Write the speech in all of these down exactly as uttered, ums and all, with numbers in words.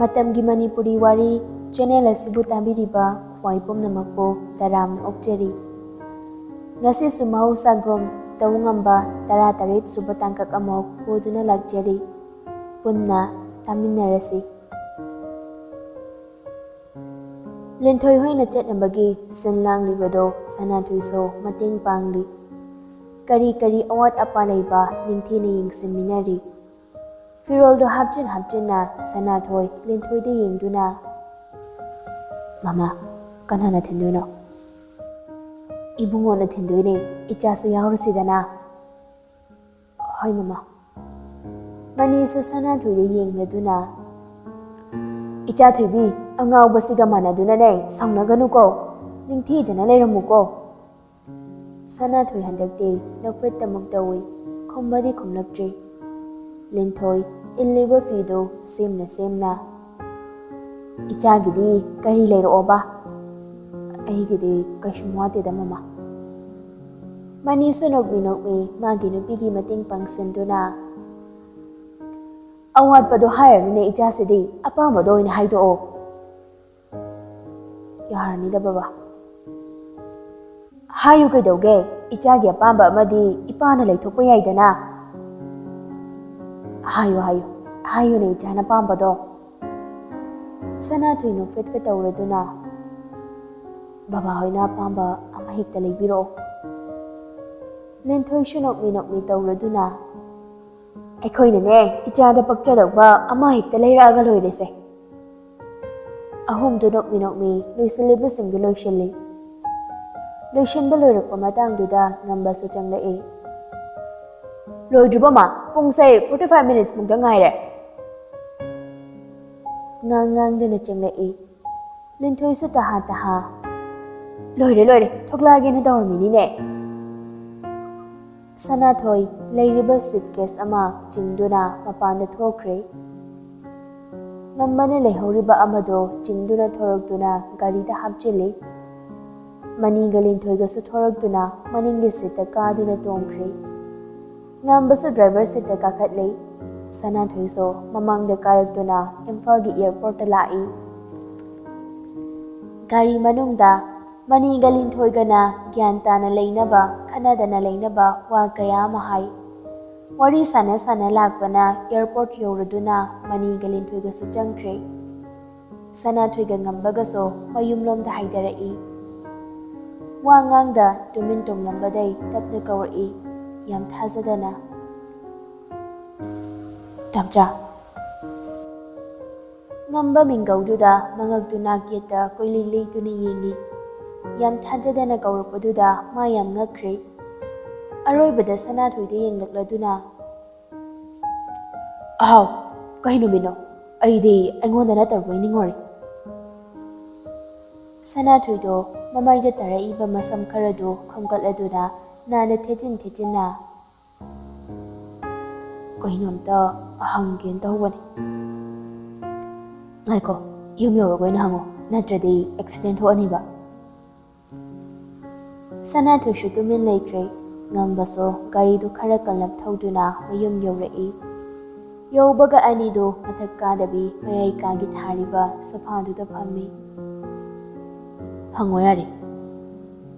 ꯃꯇꯝꯒꯤ ꯃꯅꯤꯄꯨꯔꯤ ꯋꯥꯔꯤ ꯆꯦꯅꯦꯜ ꯑꯁꯤꯕꯨ ꯇꯥꯕꯤꯔꯤꯕ ꯈ꯭ꯋꯥꯏ ꯄꯨꯝꯅꯃꯛꯄꯨ ꯇꯔꯥꯝꯅ ꯑꯣꯛꯆꯔꯤ꯫ ꯉꯁꯤꯁꯨ ꯃꯍꯧꯁꯥꯒꯨꯝ ꯇꯧ ꯉꯝꯕ ꯇꯔꯥꯇꯔꯦꯠ ꯁꯨꯕ ꯇꯥꯡꯀꯛ ꯑꯃꯨꯛ ꯄꯨꯗꯨꯅ ꯂꯥꯛꯆꯔꯤ꯫ ꯄꯨꯟꯅ ꯇꯥꯃꯤꯟꯅꯔꯁꯤ꯫ ꯂꯤꯟꯊꯣꯏ ꯍꯣꯏꯅ ꯆꯠꯅꯕꯒꯤ ꯁꯤꯟ ꯂꯥꯡꯂꯤꯕꯗꯣ ꯁꯅꯥꯊꯣꯏꯁꯨ ꯃꯇꯦꯡ ꯄꯥꯡꯂꯤ꯫ ꯀꯔꯤ ꯀꯔꯤ ꯑꯋꯥꯠ ꯑꯄꯥ ꯂꯩꯕ ꯅꯤꯡꯊꯤꯅ ꯌꯦꯡꯁꯤꯟꯃꯤꯟꯅꯔꯤ꯫ ꯐꯤꯔꯣꯜꯗꯣ ꯍꯥꯞꯆꯤꯟ ꯍꯥꯞꯆꯤꯟꯅ ꯁꯅꯥꯊꯣꯏ ꯂꯤꯟꯊꯣꯏꯗ ꯌꯦꯡꯗꯨꯅ, "ꯃꯃꯥ, ꯀꯅꯥꯅ ꯊꯤꯟꯗꯣꯏꯅꯣ?" "ꯏꯕꯨꯡꯉꯣꯅ ꯊꯤꯟꯗꯣꯏꯅꯦ, ꯏꯆꯥꯁꯨ ꯌꯥꯎꯔꯨꯁꯤꯗꯅ꯫" "ꯍꯣꯏ ꯃꯃꯥ꯫" ꯃꯅꯤꯁꯨ ꯁꯅꯥꯊꯣꯏꯗ ꯌꯦꯡꯂꯗꯨꯅ, "ꯏꯆꯥ ꯊꯣꯏꯕꯤ, ꯑꯉꯥꯎꯕꯁꯤꯒ ꯃꯥꯟꯅꯗꯨꯅꯅꯦ ꯁꯥꯎꯅꯒꯅꯨꯀꯣ, ꯅꯤꯡꯊꯤꯖꯅ ꯂꯩꯔꯝꯃꯨꯀꯣ꯫" ꯁꯅꯥꯊꯣꯏ ꯍꯟꯗꯛꯇꯤ ꯅꯣꯛꯐꯦꯠꯇꯃꯛ ꯇꯧꯏ, ꯈꯨꯝꯕꯗꯤ ꯈꯨꯝꯂꯛꯇ꯭ꯔꯤ꯫ ꯂꯤꯟꯊꯣꯏ ꯏꯜꯂꯤꯕ ꯐꯤꯗꯨ ꯁꯦꯝꯅ ꯁꯦꯝꯅ, "ꯏꯆꯥꯒꯤꯗꯤ ꯀꯔꯤ ꯂꯩꯔꯛꯑꯣꯕ?" "ꯑꯩꯒꯤꯗꯤ ꯀꯩꯁꯨꯝ ꯋꯥꯠꯇꯦꯗ ꯃꯃꯥ꯫" ꯃꯅꯤꯁꯨ ꯅꯣꯛꯃꯤ ꯅꯣꯛꯃꯤ ꯃꯥꯒꯤ ꯅꯨꯄꯤꯒꯤ ꯃꯇꯦꯡ ꯄꯥꯡꯁꯤꯟꯗꯨꯅ, "ꯑꯋꯥꯠꯄꯗꯣ ꯍꯥꯏꯔꯅꯨꯅꯦ ꯏꯆꯥꯁꯤꯗꯤ, ꯑꯄꯥꯝꯕꯗꯣ ꯑꯣꯏꯅ ꯍꯥꯏꯗꯣꯛꯑꯣ꯫" "ꯌꯥꯔꯅꯤꯗ ꯕꯕꯥ꯫" "ꯍꯥꯏꯌꯨ ꯀꯩꯗꯧꯒꯦ? ꯏꯆꯥꯒꯤ ꯑꯄꯥꯝꯕ ꯑꯃꯗꯤ ꯏꯄꯥꯅ ꯂꯩꯊꯣꯛꯄ ꯌꯥꯏꯗꯅ꯫" "ꯍꯥꯏꯌꯨ, ꯍꯥꯏꯌꯨ, ꯍꯥꯏꯌꯨꯅꯦ ꯏꯆꯥꯅ ꯄꯥꯝꯕꯗꯣ꯫" ꯁꯅꯥꯊꯣꯏ ꯅꯣꯛꯐꯦꯠꯀ ꯇꯧꯔꯗꯨꯅ, "ꯕꯕꯥ ꯍꯣꯏꯅ ꯑꯄꯥꯝꯕ ꯑꯃ ꯍꯦꯛꯇ ꯂꯩꯕꯤꯔꯛꯑꯣ꯫" ꯂꯤꯟꯊꯣꯏꯁꯨ ꯅꯣꯛꯃꯤ ꯅꯣꯛꯃꯤ ꯇꯧꯔꯗꯨꯅ, "ꯑꯩꯈꯣꯏꯅꯅꯦ ꯏꯆꯥꯗ ꯄꯛꯆꯗꯧꯕ ꯑꯃ ꯍꯦꯛꯇ ꯂꯩꯔꯛꯑꯒ ꯂꯣꯏꯔꯦꯁꯦ꯫" ꯑꯍꯨꯝꯗꯨ ꯅꯣꯛꯃꯤ ꯅꯣꯛꯃꯤ ꯂꯣꯏꯁꯤꯜꯂꯤꯕꯁꯤꯡꯗꯨ ꯂꯣꯏꯁꯤꯜꯂꯤ꯫ ꯂꯣꯏꯁꯤꯟꯕ ꯂꯣꯏꯔꯛꯄ ꯃꯇꯥꯡꯗꯨꯗ ꯉꯝꯕꯁꯨ ꯆꯪꯂꯛꯏ꯫ "ꯂꯣꯏꯗ꯭ꯔꯤꯕꯣ ꯃꯥ? ꯄꯨꯡꯁꯦ forty five minutes ꯃꯨꯛꯇ ꯉꯥꯏꯔꯦ꯫" ꯉꯥꯡ ꯉꯥꯡꯗꯨꯅ ꯆꯪꯂꯛꯏ꯫ ꯂꯤꯟꯊꯣꯏꯁꯨ ꯇꯍꯥ ꯇꯍꯥ, "ꯂꯣꯏꯔꯦ, ꯂꯣꯏꯔꯦ, ꯊꯣꯛꯂꯛꯑꯒꯦꯅ ꯇꯧꯔꯝꯃꯤꯅꯤꯅꯦ꯫" ꯁꯅꯥꯊꯣꯏ ꯂꯩꯔꯤꯕ suitcase ꯑꯃ ꯆꯤꯡꯗꯨꯅ ꯃꯄꯥꯟꯗ ꯊꯣꯛꯈ꯭ꯔꯦ꯫ ꯉꯝꯕꯅ ꯂꯩꯍꯧꯔꯤꯕ ꯑꯃꯗꯣ ꯆꯤꯡꯗꯨꯅ ꯊꯣꯔꯛꯇꯨꯅ ꯒꯥꯔꯤꯗ ꯍꯥꯞꯆꯤꯜꯂꯤ꯫ ꯃꯅꯤꯒ ꯂꯤꯟꯊꯣꯏꯒꯁꯨ ꯊꯣꯔꯛꯇꯨꯅ ꯃꯅꯤꯡꯒꯤ seat ꯇ ꯀꯥꯗꯨꯅ ꯇꯣꯡꯈ꯭ꯔꯦ꯫ ꯉꯝꯕꯁꯨ driver seat ꯇ ꯀꯥꯈꯠꯂꯦ꯫ ꯁꯅꯥꯊꯣꯏꯁꯨ ꯃꯃꯥꯡꯗ ꯀꯥꯔꯛꯇꯨꯅ ꯏꯝꯐꯥꯜꯒꯤ ꯑꯦꯌꯔꯄꯣꯔꯠꯇ ꯂꯥꯛꯏ꯫ ꯒꯥꯔꯤ ꯃꯅꯨꯡꯗ ꯃꯅꯤꯒ ꯂꯤꯟꯊꯣꯏꯒꯅ ꯒ꯭ꯌꯥꯟ ꯇꯥꯅ ꯂꯩꯅꯕ, ꯈꯠꯅꯗꯅ ꯂꯩꯅꯕ ꯋꯥ ꯀꯌꯥ ꯑꯃ ꯍꯥꯏ꯫ ꯋꯥꯔꯤ ꯁꯥꯟꯅ ꯁꯥꯟꯅ ꯂꯥꯛꯄꯅ ꯑꯦꯌꯔꯄꯣꯔꯠ ꯌꯧꯔꯗꯨꯅ ꯃꯅꯤꯒ ꯂꯤꯟꯊꯣꯏꯒꯁꯨ ꯆꯪꯈ꯭ꯔꯦ꯫ ꯁꯅꯥꯊꯣꯏꯒ ꯉꯝꯕꯒꯁꯨ ꯃꯌꯨꯝꯂꯣꯝꯗ ꯍꯥꯏꯗꯔꯛꯏ꯫ ꯋꯥ ꯉꯥꯡꯗ ꯇꯨꯃꯤꯟ ꯇꯨꯝꯂꯝꯕꯗꯩ ꯇꯞꯅ ꯀꯧꯔꯛꯏ, ꯌꯥꯝ ꯊꯥꯖꯗꯅ, "ꯇꯥꯝꯆꯥ!" ꯉꯝꯕ ꯃꯤꯡꯒꯧꯗꯨꯗ ꯃꯉꯛꯇꯨ ꯅꯥꯛ ꯌꯦꯠꯇ ꯀꯣꯏꯂꯩ ꯂꯩꯗꯨꯅ ꯌꯦꯡꯏ꯫ ꯌꯥꯝ ꯊꯥꯖꯗꯅ ꯀꯧꯔꯛꯄꯗꯨꯗ ꯃꯥ ꯌꯥꯝ ꯉꯛꯈ꯭ꯔꯦ꯫ ꯑꯔꯣꯏꯕꯗ ꯁꯅꯥꯊꯣꯏꯗ ꯌꯦꯡꯂꯛꯂꯗꯨꯅ, "ꯑꯍꯥꯎ, ꯀꯩ ꯅꯨꯃꯤꯠꯅꯣ? ꯑꯩꯗꯤ ꯑꯩꯉꯣꯟꯗ ꯅꯠꯇꯕꯣꯏ ꯅꯤꯡꯉꯨꯔꯦ꯫" ꯁꯅꯥꯊꯣꯏꯗꯣ ꯃꯃꯥꯏꯗ ꯇꯥꯔꯛꯏꯕ ꯃꯁꯝ ꯈꯔꯗꯨ ꯈꯣꯝꯒꯠꯂꯗꯨꯅ ꯅꯥꯟꯅ ꯊꯦꯠꯆꯤꯟ ꯊꯦꯠꯆꯤꯟꯅ, "ꯀꯩꯅꯣꯝꯇ ꯍꯪꯒꯦꯅ ꯇꯧꯕꯅꯤ꯫" "ꯉꯥꯏꯈꯣ, ꯌꯨꯝ ꯌꯧꯔꯒ ꯑꯣꯏꯅ ꯍꯪꯉꯣ, ꯅꯠꯇ꯭ꯔꯗꯤ ꯑꯦꯛꯁꯤꯗꯦꯟ ꯊꯣꯛꯑꯅꯤꯕ꯫" ꯁꯅꯥꯊꯣꯏꯁꯨ ꯇꯨꯃꯤꯟ ꯂꯩꯈ꯭ꯔꯦ꯫ ꯉꯝꯕꯁꯨ ꯒꯥꯔꯤꯗꯨ ꯈꯔ ꯀꯜꯂꯞ ꯊꯧꯗꯨꯅ ꯃꯌꯨꯝ ꯌꯧꯔꯛꯏ꯫ ꯌꯧꯕꯒ ꯑꯅꯤꯗꯨ ꯃꯊꯛ ꯀꯥꯗꯕꯤ ꯃꯌꯥꯏ ꯀꯥꯒꯤ ꯊꯥꯔꯤꯕ ꯁꯣꯐꯥꯗꯨꯗ ꯐꯝꯃꯤ꯫ "ꯍꯪꯉꯣ ꯌꯥꯔꯦ꯫"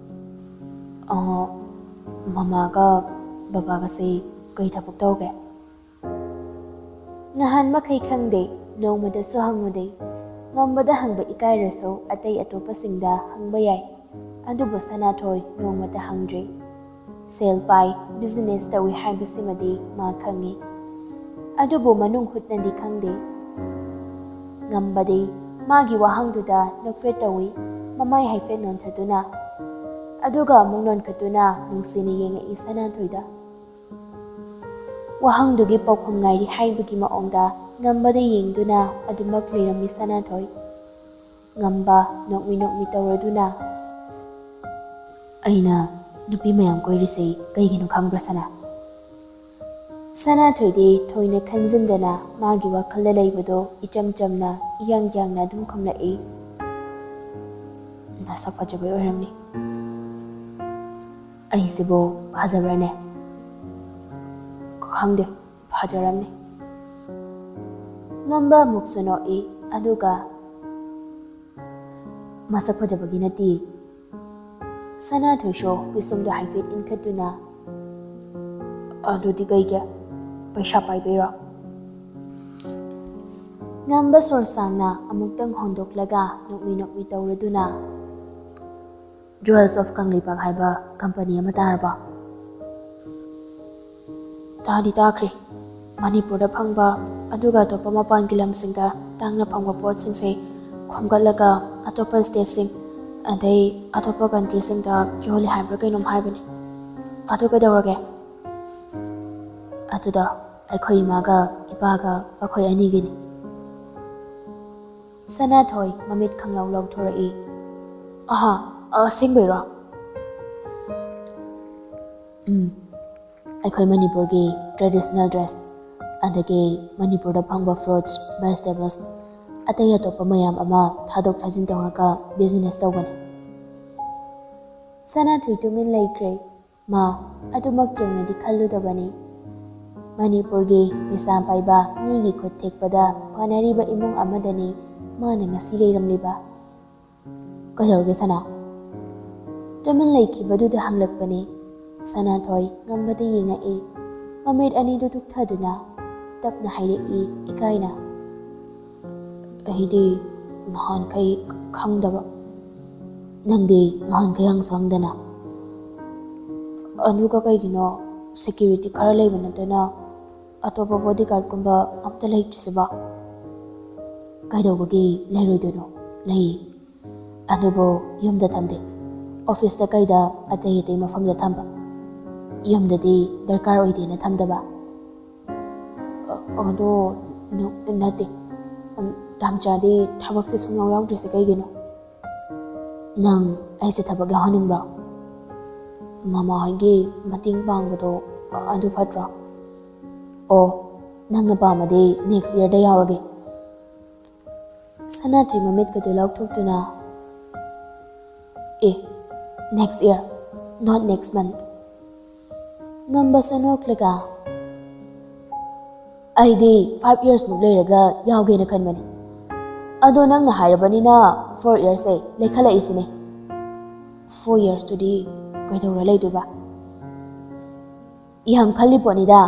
"ꯑ, ꯃꯃꯥꯒ ꯕꯕꯥꯒꯁꯦ ꯀꯩ ꯊꯕꯛ ꯇꯧꯒꯦ?" ꯅꯍꯥꯟ ꯃꯈꯩ ꯈꯪꯗꯦ, ꯅꯣꯡꯃꯗꯁꯨ ꯍꯪꯉꯨꯗꯦ꯫ ꯉꯝꯕꯗ ꯍꯪꯕ ꯏꯀꯥꯏꯔꯁꯨ ꯑꯇꯩ ꯑꯇꯣꯞꯄꯁꯤꯡꯗ ꯍꯪꯕ ꯌꯥꯏ꯫ ꯑꯗꯨꯕꯨ ꯁꯅꯥꯊꯣꯏ ꯅꯣꯡꯃꯇ ꯍꯪꯗ꯭ꯔꯤ꯫ ꯁꯦꯜ ꯄꯥꯏ, ꯕꯤꯖꯤꯅꯦꯁ ꯇꯧꯏ ꯍꯥꯏꯕꯁꯤꯃꯗꯤ ꯃꯥ ꯈꯪꯏ꯫ ꯑꯗꯨꯕꯨ ꯃꯅꯨꯡ ꯍꯨꯠꯅꯗꯤ ꯈꯪꯗꯦ꯫ ꯉꯝꯕꯗꯤ ꯃꯥꯒꯤ ꯋꯥꯍꯪꯗꯨꯗ ꯅꯣꯛꯐꯦꯠ ꯇꯧꯏ, ꯃꯃꯥꯏ ꯍꯥꯏꯐꯦꯠ ꯅꯣꯟꯊꯗꯨꯅ꯫ ꯑꯗꯨꯒ ꯑꯃꯨꯛ ꯅꯣꯟꯈꯠꯇꯨꯅ ꯅꯨꯡꯁꯤꯅ ꯌꯦꯡꯉꯛꯏ ꯁꯅꯥꯊꯣꯏꯗ꯫ ꯋꯥꯍꯪꯗꯨꯒꯤ ꯄꯥꯎꯈꯨꯝ ꯉꯥꯏꯔꯤ ꯍꯥꯏꯕꯒꯤ ꯃꯑꯣꯡꯗ ꯉꯝꯕꯗ ꯌꯦꯡꯗꯨꯅ ꯑꯗꯨꯃꯛ ꯂꯩꯔꯝꯃꯤ ꯁꯅꯥꯊꯣꯏ꯫ ꯉꯝꯕ ꯅꯣꯛꯃꯤ ꯅꯣꯛꯃꯤ ꯇꯧꯔꯗꯨꯅ, "ꯑꯩꯅ ꯅꯨꯄꯤ ꯃꯌꯥꯝ ꯀꯣꯏꯔꯤꯁꯦ ꯀꯩꯒꯤꯅꯣ ꯈꯪꯕ꯭ꯔꯥ, ꯁꯅꯥ?" ꯁꯅꯥꯊꯣꯏꯗꯤ ꯊꯣꯏꯅ ꯈꯟꯖꯤꯟꯗꯅ ꯃꯥꯒꯤ ꯋꯥꯈꯜꯗ ꯂꯩꯕꯗꯣ ꯏꯆꯝ ꯆꯝꯅ, ꯏꯌꯥꯡ ꯌꯥꯡꯅ ꯑꯗꯨꯝ ꯈꯨꯝꯂꯛꯏ꯫ "ꯅꯁꯛ ꯐꯖꯕꯩ ꯑꯣꯏꯔꯝꯅꯤ꯫" "ꯑꯩꯁꯤꯕꯨ ꯐꯖꯕ꯭ꯔꯥꯅꯦ?" "ꯈꯪꯗꯦ, ꯐꯖꯔꯝꯅꯤ꯫" ꯉꯝꯕ ꯑꯃꯨꯛꯁꯨ ꯅꯣꯛꯏ, ꯑꯗꯨꯒ, "ꯃꯁꯛ ꯐꯖꯕꯒꯤ ꯅꯠꯇꯦ꯫" ꯁꯅꯥꯊꯣꯏꯁꯨ ꯄꯤꯁꯨꯝꯗꯨ ꯍꯥꯏꯐꯦꯠ ꯏꯟꯈꯠꯇꯨꯅ, "ꯑꯗꯨꯗꯤ ꯀꯩꯒꯤ? ꯄꯩꯁꯥ ꯄꯥꯏꯕꯩꯔꯣ?" ꯉꯝꯕ ꯁꯣꯔ ꯁꯥꯡꯅ ꯑꯃꯨꯛꯇꯪ ꯍꯣꯟꯗꯣꯛꯂꯒ ꯅꯣꯛꯃꯤ ꯅꯣꯛꯃꯤ ꯇꯧꯔꯗꯨꯅ, "Jewels of ꯀꯪꯂꯩꯄꯥꯛ ꯍꯥꯏꯕ ꯀꯝꯄꯅꯤ ꯑꯃ ꯇꯥꯔꯕꯣ?" "ꯇꯥꯗꯤ ꯇꯥꯈ꯭ꯔꯦ꯫ ꯃꯅꯤꯄꯨꯔꯗ ꯐꯪꯕ ꯑꯗꯨꯒ ꯑꯇꯣꯞꯄ ꯃꯄꯥꯟꯒꯤ ꯂꯝꯁꯤꯡꯗ ꯇꯥꯡꯅ ꯐꯪꯕ ꯄꯣꯠꯁꯤꯡꯁꯦ ꯈꯣꯝꯒꯠꯂꯒ ꯑꯇꯣꯞꯄ stateꯁꯤꯡ ꯑꯗꯩ ꯑꯇꯣꯞꯄ countryꯁꯤꯡꯗ ꯌꯣꯜꯂꯦ ꯍꯥꯏꯕ꯭ꯔꯥ ꯀꯩꯅꯣꯝ ꯍꯥꯏꯕꯅꯤ꯫ ꯑꯗꯨ ꯀꯩꯗꯧꯔꯒꯦ?" "ꯑꯗꯨꯗꯣ ꯑꯩꯈꯣꯏ ꯏꯃꯥꯒ ꯏꯄꯥꯒ ꯑꯩꯈꯣꯏ ꯑꯅꯤꯒꯤꯅꯤ꯫" ꯁꯅꯥꯊꯣꯏ ꯃꯃꯤꯠ ꯈꯪꯂꯥꯎ ꯂꯥꯎꯊꯣꯔꯛꯏ꯫ "ꯑꯍꯥ, ꯑꯁꯦꯡꯕꯩꯔꯣ?" "ꯎꯝ, ꯑꯩꯈꯣꯏ ꯃꯅꯤꯄꯨꯔꯒꯤ traditional dress, ꯑꯗꯒꯤ ꯃꯅꯤꯄꯨꯔꯗ ꯐꯪꯕ fruits, vegetables, ꯑꯇꯩ ꯑꯇꯣꯞꯄ ꯃꯌꯥꯝ ꯑꯃ ꯊꯥꯗꯣꯛ ꯊꯥꯖꯤꯟ ꯇꯧꯔꯒ business ꯇꯧꯕꯅꯤ꯫" ꯁꯅꯥꯊꯣꯏ ꯇꯨꯃꯤꯟ ꯂꯩꯈ꯭ꯔꯦ꯫ ꯃꯥ ꯑꯗꯨꯃꯛ ꯌꯧꯅꯗꯤ ꯈꯜꯂꯨꯗꯕꯅꯤ꯫ ꯃꯅꯤꯄꯨꯔꯒꯤ ꯄꯩꯁꯥ ꯄꯥꯏꯕ ꯃꯤꯒꯤ ꯈꯨꯠ ꯊꯦꯛꯄꯗ ꯐꯅꯔꯤꯕ ꯏꯃꯨꯡ ꯑꯃꯗꯅꯤ ꯃꯥꯅ ꯉꯁꯤ ꯂꯩꯔꯝꯂꯤꯕ꯫ "ꯀꯩꯗꯧꯔꯒꯦ ꯁꯅꯥ?" ꯇꯨꯃꯤꯟ ꯂꯩꯈꯤꯕꯗꯨꯗ ꯍꯪꯂꯛꯄꯅꯤ꯫ ꯁꯅꯥꯊꯣꯏ ꯉꯝꯕꯗ ꯌꯦꯡꯉꯛꯏ꯫ ꯃꯃꯤꯠ ꯑꯅꯤꯗꯨ ꯇꯨꯛꯊꯗꯨꯅ ꯇꯞꯅ ꯍꯥꯏꯔꯛꯏ ꯏꯀꯥꯏꯅ꯫ "ꯑꯩꯗꯤ ꯅꯍꯥꯟꯈꯩ ꯈꯪꯗꯕ꯫" "ꯅꯪꯗꯤ ꯅꯍꯥꯟꯈꯩ ꯍꯪꯁꯨ ꯍꯪꯗꯅ?" "ꯑꯗꯨꯒ ꯀꯩꯒꯤꯅꯣ security ꯈꯔ ꯂꯩꯕ ꯅꯠꯇꯅ ꯑꯇꯣꯞꯄ bodyguardꯀꯨꯝꯕ ꯑꯝꯇ ꯂꯩꯇ꯭ꯔꯤꯁꯤꯕꯣ?" "ꯀꯩꯗꯧꯕꯒꯤ ꯂꯩꯔꯣꯏꯗꯣꯏꯅꯣ? ꯂꯩ꯫ ꯑꯗꯨꯕꯨ ꯌꯨꯝꯗ ꯊꯝꯗꯦ꯫ Officeꯇ ꯀꯩꯗ ꯑꯇꯩ ꯑꯇꯩ ꯃꯐꯝꯗ ꯊꯝꯕ꯫ ꯌꯨꯝꯗꯗꯤ ꯗꯔꯀꯥꯔ ꯑꯣꯏꯗꯦꯅ ꯊꯝꯗꯕ꯫" "ꯑ-, ꯑꯗꯣ ꯅ-, ꯅꯠꯇꯦ꯫ ꯎꯝ, ꯇꯥꯝꯆꯥꯗꯤ ꯊꯕꯛꯁꯦ ꯁꯨꯡꯌꯥꯎ ꯌꯥꯎꯗ꯭ꯔꯤꯁꯦ ꯀꯩꯒꯤꯅꯣ?" "ꯅꯪ ꯑꯩꯁꯦ ꯊꯕꯛ ꯌꯥꯎꯍꯟꯅꯤꯡꯕ꯭ꯔꯣ?" "ꯃꯃꯥ ꯍꯣꯏꯒꯤ ꯃꯇꯦꯡ ꯄꯥꯡꯕꯗꯣ, ꯑ-, ꯑꯗꯨ ꯐꯠꯇ꯭ꯔꯣ?" "ꯑꯣ, ꯅꯪꯅ ꯄꯥꯝꯃꯗꯤ next yearꯗ ꯌꯥꯎꯔꯒꯦ꯫" Sanathoi ꯃꯃꯤꯠꯀꯗꯨ ꯂꯥꯎꯊꯣꯛꯇꯨꯅ, "A, next year, not next month?" ꯉꯝꯕꯁꯨ ꯅꯣꯛꯂꯒ, ꯑꯩꯗꯤ five yearsꯃꯨꯛ ꯂꯩꯔꯒ ꯌꯥꯎꯒꯦꯅ ꯈꯟꯕꯅꯤ꯫ ꯑꯗꯣ ꯅꯪꯅ ꯍꯥꯏꯔꯕꯅꯤꯅ four yearsꯁꯦ ꯂꯩꯈꯠꯂꯛꯏꯁꯤꯅꯦ꯫ Four yearsꯇꯨꯗꯤ ꯀꯩꯗꯧꯔ ꯂꯩꯗꯣꯏꯕ? ꯌꯥꯝ ꯈꯜꯂꯤ ꯄꯣꯠꯅꯤꯗ꯫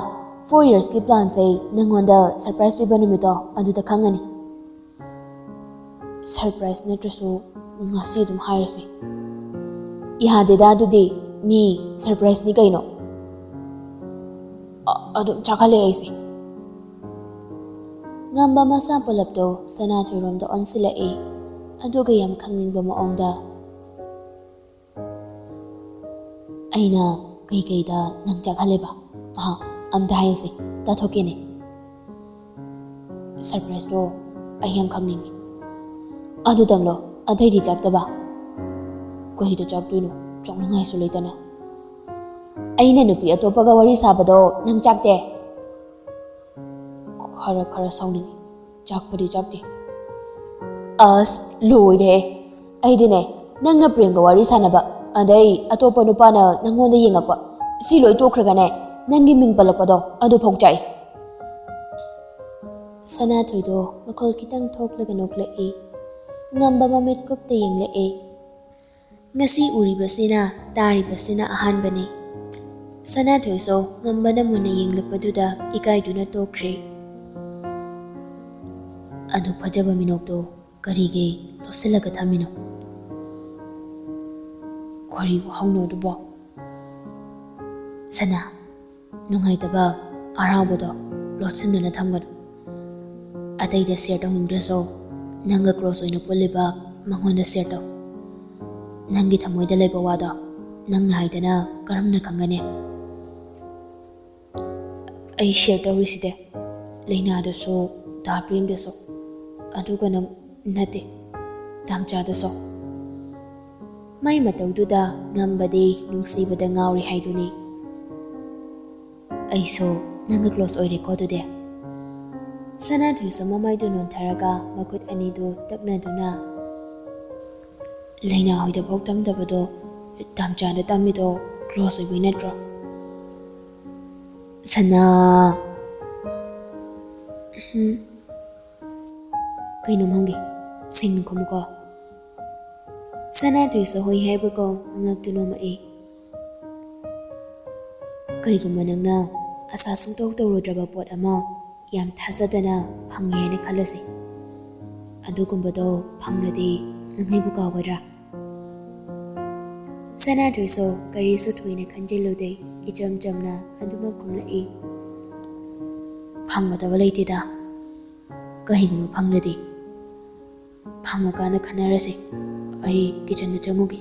Four yearsꯀꯤ planꯁꯦ ꯅꯪꯉꯣꯟꯗ surprise ꯄꯤꯕ ꯅꯨꯃꯤꯠꯇꯣ ꯑꯗꯨꯗ ꯈꯪꯉꯅꯤ꯫ Surprise ꯅꯠꯇ꯭ꯔꯁꯨ ꯉꯁꯤ ꯑꯗꯨꯝ ꯍꯥꯏꯔꯁꯦ꯫ ꯌꯥꯗꯦꯗ, ꯑꯗꯨꯗꯤ ꯃꯤ surpriseꯅꯤ ꯀꯩꯅꯣ꯫ ꯑ-, ꯑꯗꯨꯝ ꯆꯥꯛꯍꯜꯂꯦ ꯑꯩꯁꯦ꯫ ꯉꯝꯕ ꯃꯁꯥ ꯄꯨꯂꯞꯇꯣ ꯁꯅꯥꯊꯣꯏꯔꯣꯝꯗ ꯑꯣꯟꯁꯤꯜꯂꯛꯑꯦ, ꯑꯗꯨꯒ ꯌꯥꯝ ꯈꯪꯅꯤꯡꯕ ꯃꯑꯣꯡꯗ, "ꯑꯩꯅ ꯀꯩꯀꯩꯗ ꯅꯪ ꯆꯥꯛꯍꯜꯂꯦꯕ? ꯑꯍꯥ, ꯑꯝꯇ ꯍꯥꯏꯌꯨꯁꯦ, ꯇꯥꯊꯣꯛꯀꯦꯅꯦ꯫ Surpriseꯇꯣ ꯑꯩ ꯌꯥꯝ ꯈꯪꯅꯤꯡꯉꯤ꯫" "ꯑꯗꯨꯗꯪꯂꯣ? ꯑꯇꯩꯗꯤ ꯆꯥꯛꯇꯕ?" "ꯀꯩꯗ ꯆꯥꯛꯇꯣꯏꯅꯣ? ꯆꯥꯛꯅꯤꯡꯉꯥꯏꯁꯨ ꯂꯩꯇꯅ꯫" "ꯑꯩꯅ ꯅꯨꯄꯤ ꯑꯇꯣꯞꯄꯒ ꯋꯥꯔꯤ ꯁꯥꯕꯗꯣ ꯅꯪ ꯆꯥꯛꯇꯦ?" "ꯈꯔ ꯈꯔ ꯁꯥꯎꯅꯤꯡꯉꯤ, ꯆꯥꯛꯄꯗꯤ ꯆꯥꯛꯇꯦ꯫" "ꯑꯁ, ꯂꯣꯏꯔꯦ꯫ ꯑꯩꯗꯤꯅꯦ, ꯅꯪꯅ ꯄ꯭ꯔꯦꯝꯒ ꯋꯥꯔꯤ ꯁꯥꯟꯅꯕ, ꯑꯗꯩ ꯑꯇꯣꯞꯄ ꯅꯨꯄꯥꯅ ꯅꯪꯉꯣꯟꯗ ꯌꯦꯡꯉꯛꯄ, ꯁꯤ ꯂꯣꯏ ꯇꯣꯛꯈ꯭ꯔꯒꯅꯦ, ꯅꯪꯒꯤ ꯃꯤꯡ ꯄꯜꯂꯛꯄꯗꯣ ꯑꯗꯨꯐꯥꯎ ꯆꯥꯛꯏ꯫" ꯁꯅꯥꯊꯣꯏꯗꯣ ꯃꯈꯣꯜ ꯈꯤꯇꯪ ꯊꯣꯛꯂꯒ ꯅꯣꯛꯂꯛꯏ꯫ ꯉꯝꯕ ꯃꯃꯤꯠ ꯀꯨꯞꯇ ꯌꯦꯡꯂꯛꯏ꯫ ꯉꯁꯤ ꯎꯔꯤꯕꯁꯤꯅ, ꯇꯥꯔꯤꯕꯁꯤꯅ ꯑꯍꯥꯟꯕꯅꯤ꯫ ꯁꯅꯥꯊꯣꯏꯁꯨ ꯉꯝꯕꯅ ꯃꯨꯟꯅ ꯌꯦꯡꯂꯛꯄꯗꯨꯗ ꯏꯀꯥꯏꯗꯨꯅ ꯇꯣꯛꯈ꯭ꯔꯦ꯫ "ꯑꯗꯨ ꯐꯖꯕ ꯃꯤꯅꯣꯛꯇꯣ ꯀꯔꯤꯒꯤ ꯂꯣꯠꯁꯤꯜꯂꯒ ꯊꯝꯃꯤꯅꯣ? ꯀꯔꯤ ꯋꯥꯍꯪꯅꯣ ꯑꯗꯨꯕꯣ?" "ꯁꯅꯥ, ꯅꯨꯡꯉꯥꯏꯇꯕ, ꯍꯔꯥꯎꯕꯗꯣ ꯂꯣꯠꯁꯤꯟꯗꯨꯅ ꯊꯝꯒꯅꯨ꯫ ꯑꯇꯩꯗ share ꯇꯧꯅꯤꯡꯗ꯭ꯔꯁꯨ, ꯅꯪꯒ close ꯑꯣꯏꯅ ꯄꯨꯜꯂꯤꯕ ꯃꯉꯣꯟꯗ share ꯇꯧ꯫ ꯅꯪꯒꯤ ꯊꯃꯣꯏꯗ ꯂꯩꯕ ꯋꯥꯗꯣ ꯅꯪꯅ ꯍꯥꯏꯗꯅ ꯀꯔꯝꯅ ꯈꯪꯒꯅꯤ?" "ꯑꯩ share ꯇꯧꯔꯤꯁꯤꯗꯤ ꯂꯩꯅꯥꯗꯁꯨ, ꯗꯥ ꯄ꯭ꯔꯦꯝꯗꯁꯨ, ꯑꯗꯨꯒ ꯅꯪ ꯅꯠꯇꯦ, ꯇꯥꯝꯆꯥꯗꯁꯨ꯫" ꯃꯥꯏ ꯃꯇꯧꯗꯨꯗ ꯉꯝꯕꯗꯤ ꯅꯨꯡꯁꯤꯕꯗ ꯉꯥꯎꯔꯤ ꯍꯥꯏꯗꯨꯅꯤ꯫ "ꯑꯩꯁꯨ ꯅꯪꯒ close ꯑꯣꯏꯔꯦꯀꯣ ꯑꯗꯨꯗꯤ꯫" ꯁꯅꯥꯊꯣꯏꯁꯨ ꯃꯃꯥꯏꯗꯨ ꯅꯣꯟꯊꯔꯒ ꯃꯈꯨꯠ ꯑꯅꯤꯗꯨ ꯇꯛꯅꯗꯨꯅ, "ꯂꯩꯅꯥ ꯍꯣꯏꯗꯐꯥꯎ ꯇꯝꯗꯕꯗꯣ ꯇꯥꯝꯆꯥꯗ ꯇꯝꯃꯤꯗꯣ close ꯑꯣꯏꯕꯩ ꯅꯠꯇ꯭ꯔꯣ?" "ꯁꯅꯥ!" "ꯎꯝ, ꯀꯩꯅꯣꯝ ꯍꯪꯒꯦ, ꯁꯦꯡꯅ ꯈꯨꯝꯃꯨꯀꯣ꯫" ꯁꯅꯥꯊꯣꯏꯁꯨ ꯍꯣꯏ ꯍꯥꯏꯕꯒꯨꯝ ꯃꯉꯛꯇꯨ ꯅꯣꯝꯃꯛꯏ꯫ "ꯀꯩꯒꯨꯝꯕ ꯅꯪꯅ ꯑꯁꯥ ꯁꯨꯡꯇꯧ ꯇꯧꯔꯨꯗ꯭ꯔꯕ ꯄꯣꯠ ꯑꯃ ꯌꯥꯝ ꯊꯥꯖꯗꯅ ꯐꯪꯉꯦ ꯍꯥꯏꯅ ꯈꯜꯂꯁꯤ꯫ ꯑꯗꯨꯒꯨꯝꯕꯗꯣ ꯐꯪꯂꯗꯤ ꯅꯪ ꯑꯩꯕꯨ ꯀꯥꯎꯒꯗ꯭ꯔꯥ?" ꯁꯅꯥꯊꯣꯏꯁꯨ ꯀꯔꯤꯁꯨ ꯊꯣꯏꯅ ꯈꯟꯖꯤꯜꯂꯨꯗꯦ, ꯏꯆꯝ ꯆꯝꯅ ꯑꯗꯨꯃꯛ ꯈꯨꯝꯂꯛꯏ꯫ "ꯐꯪꯒꯗꯕ ꯂꯩꯇꯦꯗ꯫ ꯀꯔꯤꯒꯨꯝꯕ ꯐꯪꯂꯗꯤ ꯐꯪꯉꯀꯥꯟꯗ ꯈꯟꯅꯔꯁꯤ꯫ ꯑꯩ ꯀꯤꯆꯟꯗ ꯆꯪꯉꯨꯒꯦ꯫"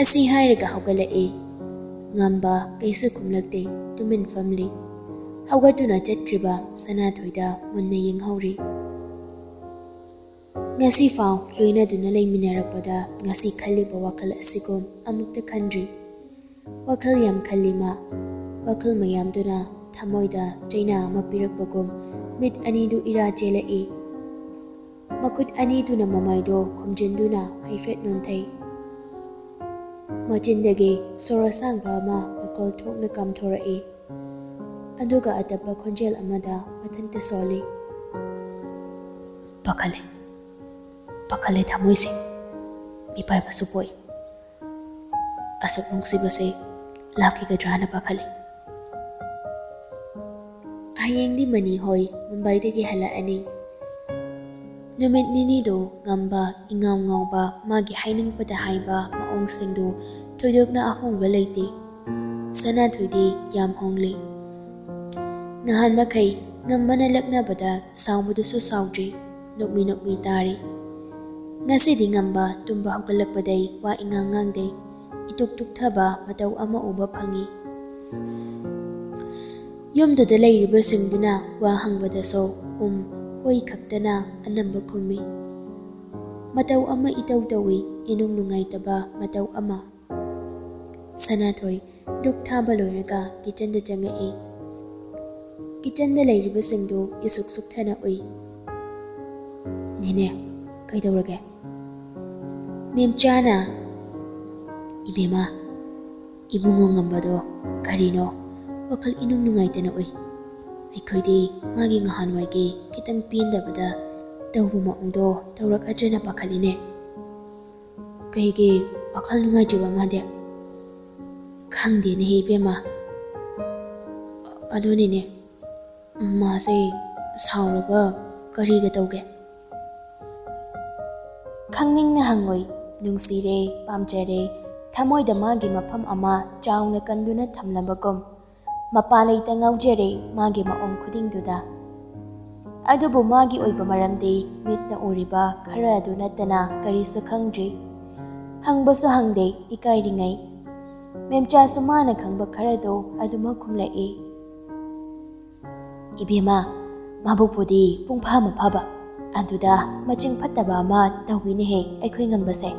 ꯑꯁꯤ ꯍꯥꯏꯔꯒ ꯍꯧꯒꯠꯂꯛꯏ꯫ ꯉꯝꯕ ꯀꯩꯁꯨ ꯈꯨꯝꯂꯛꯇꯦ, ꯇꯨꯃꯤꯟ ꯐꯝꯂꯤ꯫ ꯍꯧꯒꯠꯇꯨꯅ ꯆꯠꯈ꯭ꯔꯤꯕ ꯁꯅꯥꯊꯣꯏꯗ ꯃꯨꯟꯅ ꯌꯦꯡꯍꯧꯔꯤ꯫ ꯉꯁꯤ ꯐꯥꯎ ꯂꯣꯏꯅꯗꯨꯅ ꯂꯩꯃꯤꯟꯅꯔꯛꯄꯗ ꯉꯁꯤ ꯈꯜꯂꯤꯕ ꯋꯥꯈꯜ ꯑꯁꯤꯒꯨꯝ ꯑꯃꯨꯛꯇ ꯈꯟꯗ꯭ꯔꯤ꯫ ꯋꯥꯈꯜ ꯌꯥꯝ ꯈꯜꯂꯤ ꯃꯥ꯫ ꯋꯥꯈꯜ ꯃꯌꯥꯝꯗꯨꯅ ꯊꯃꯣꯏꯗ ꯆꯩꯅꯥ ꯑꯃ ꯄꯤꯔꯛꯄꯒꯨꯝ ꯃꯤꯠ ꯑꯅꯤꯗꯨ ꯏꯔꯥ ꯆꯦꯜꯂꯛꯏ꯫ ꯃꯈꯨꯠ ꯑꯅꯤꯗꯨꯅ ꯃꯃꯥꯏꯗꯣ ꯈꯨꯝꯖꯤꯟꯗꯨꯅ ꯍꯥꯏꯐꯦꯠ ꯅꯣꯟꯊꯩ꯫ ꯃꯆꯤꯟꯗꯒꯤ ꯁꯣꯔ ꯑꯁꯥꯡꯕ ꯑꯃ ꯃꯈꯣꯜ ꯊꯣꯛꯅ ꯀꯥꯝꯊꯣꯔꯛꯏ꯫ ꯑꯗꯨꯒ ꯑꯇꯞꯄ ꯈꯣꯟꯖꯦꯜ ꯑꯃꯗ ꯃꯊꯟꯇ ꯁꯣꯜꯂꯤ꯫ "ꯄꯥꯈꯠꯂꯦ, ꯄꯥꯈꯠꯂꯦ ꯊꯃꯣꯏꯁꯦ꯫ ꯃꯤꯄꯥꯏꯕꯁꯨ ꯄꯣꯛꯏ꯫ ꯑꯁꯨꯛ ꯅꯨꯡꯁꯤꯕꯁꯦ ꯂꯥꯛꯈꯤꯒꯗ꯭ꯔꯥꯅ ꯄꯥꯈꯠꯂꯤ꯫" ꯍꯌꯦꯡꯗꯤ ꯃꯅꯤ ꯍꯣꯏ ꯃꯨꯝꯕꯥꯏꯗꯒꯤ ꯍꯜꯂꯛꯑꯅꯤ꯫ ꯅꯨꯃꯤꯠ ꯅꯤꯅꯤꯗꯨ ꯉꯝꯕ, ꯏꯉꯥꯎ ꯉꯥꯎꯕ, ꯃꯥꯒꯤ ꯍꯥꯏꯅꯤꯡꯕꯗ ꯍꯥꯏꯕ ꯃꯑꯣꯡꯁꯤꯡꯗꯨ ꯊꯣꯏꯗꯣꯛꯅ ꯑꯍꯣꯡꯕ ꯂꯩꯇꯦ꯫ ꯁꯅꯥꯊꯣꯏꯗꯤ ꯌꯥꯝ ꯍꯣꯡꯂꯤ꯫ ꯅꯍꯥꯟ ꯃꯈꯩ ꯉꯝꯕꯅ ꯂꯛꯅꯕꯗ ꯁꯥꯎꯕꯗꯨꯁꯨ ꯁꯥꯎꯗ꯭ꯔꯤ, ꯅꯣꯛꯃꯤ ꯅꯣꯛꯃꯤ ꯇꯥꯔꯤ꯫ ꯉꯁꯤꯗꯤ ꯉꯝꯕ ꯇꯨꯝꯕ ꯍꯧꯒꯠꯂꯛꯄꯗꯩ ꯋꯥ ꯏꯉꯥꯡ ꯉꯥꯡꯗꯦ꯫ ꯏꯇꯨꯛ ꯇꯨꯛꯊꯕ ꯃꯇꯧ ꯑꯃ ꯎꯕ ꯐꯪꯏ꯫ ꯌꯨꯝꯗꯨꯗ ꯂꯩꯔꯤꯕꯁꯤꯡꯗꯨꯅ ꯋꯥ ꯍꯪꯕꯗꯁꯨ ꯎꯝ, ꯍꯣꯏ ꯈꯛꯇꯅ ꯑꯅꯝꯕ ꯈꯨꯝꯃꯤ꯫ ꯃꯇꯧ ꯑꯃ ꯏꯇꯧ ꯇꯧꯏ, ꯏꯅꯨꯡ ꯅꯨꯡꯉꯥꯏꯇꯕ ꯃꯇꯧ ꯑꯃ꯫ ꯁꯅꯥꯊꯣꯏ ꯙꯨꯛ ꯊꯥꯕ ꯂꯣꯏꯔꯒ ꯀꯤꯆꯟꯗ ꯆꯪꯉꯛꯏ꯫ ꯀꯤꯆꯟꯗ ꯂꯩꯔꯤꯕꯁꯤꯡꯗꯨ ꯏꯁꯨꯛ ꯁꯨꯛꯊꯅ ꯎꯏ꯫ "ꯅꯦꯅꯦ, ꯀꯩꯗꯧꯔꯒꯦ?" ꯃꯦꯝꯆꯥꯅ, "ꯏꯕꯦꯝꯃ, ꯏꯕꯨꯡꯉꯣ ꯉꯝꯕꯗꯣ ꯀꯔꯤꯅꯣ ꯋꯥꯈꯜ ꯏꯅꯨꯡ ꯅꯨꯡꯉꯥꯏꯇꯅ ꯎꯏ꯫ ꯑꯩꯈꯣꯏꯗꯤ ꯃꯥꯒꯤ ꯉꯍꯥꯟꯋꯥꯏꯒꯤ ꯈꯤꯇꯪ ꯄꯦꯟꯗꯕꯗ ꯇꯧꯕ ꯃꯑꯣꯡꯗꯣ ꯇꯧꯔꯛꯀꯗ꯭ꯔꯅ ꯄꯥꯈꯠꯂꯤꯅꯦ꯫ ꯀꯩꯒꯤ ꯋꯥꯈꯜ ꯅꯨꯡꯉꯥꯏꯇ꯭ꯔꯤꯕ ꯃꯥꯗꯤ? ꯈꯪꯗꯦꯅꯦꯍꯦ ꯏꯕꯦꯝꯃ꯫ ꯑꯗꯨꯅꯤꯅꯦ, ꯃꯥꯁꯦ ꯁꯥꯎꯔꯒ ꯀꯔꯤꯒ ꯇꯧꯒꯦ? ꯈꯪꯅꯤꯡꯅ ꯍꯪꯉꯨꯏ꯫ ꯅꯨꯡꯁꯤꯔꯦ, ꯄꯥꯝꯖꯔꯦ, ꯊꯃꯣꯏꯗ ꯃꯥꯒꯤ ꯃꯐꯝ ꯑꯃ ꯆꯥꯎꯅ ꯀꯟꯗꯨꯅ ꯊꯝꯂꯕꯒꯨꯝ꯫ ꯃꯄꯥ ꯂꯩꯇ ꯉꯥꯎꯖꯔꯦ ꯃꯥꯒꯤ ꯃꯑꯣꯡ ꯈꯨꯗꯤꯡꯗꯨꯗ꯫ ꯑꯗꯨꯕꯨ ꯃꯥꯒꯤ ꯑꯣꯏꯕ ꯃꯔꯝꯗꯤ ꯃꯤꯠꯅ ꯎꯔꯤꯕ ꯈꯔ ꯑꯗꯨ ꯅꯠꯇꯅ ꯀꯔꯤꯁꯨ ꯈꯪꯗ꯭ꯔꯤ꯫ ꯍꯪꯕꯁꯨ ꯍꯪꯗꯦ, ꯏꯀꯥꯏꯔꯤꯉꯩ꯫ ꯃꯦꯝꯆꯥꯁꯨ ꯃꯥꯅ ꯈꯪꯕ ꯈꯔꯗꯣ ꯑꯗꯨꯃꯛ ꯈꯨꯝꯂꯛꯏ꯫ ꯏꯕꯦꯝꯃ, ꯃꯕꯨꯛꯄꯨꯗꯤ ꯄꯨꯡꯐ ꯑꯃ ꯐꯕ, ꯑꯗꯨꯗ ꯃꯆꯤꯡ ꯐꯠꯇꯕ ꯑꯃ ꯇꯧꯋꯤꯅꯦꯍꯦ ꯑꯩꯈꯣꯏ ꯉꯝꯕꯁꯦ꯫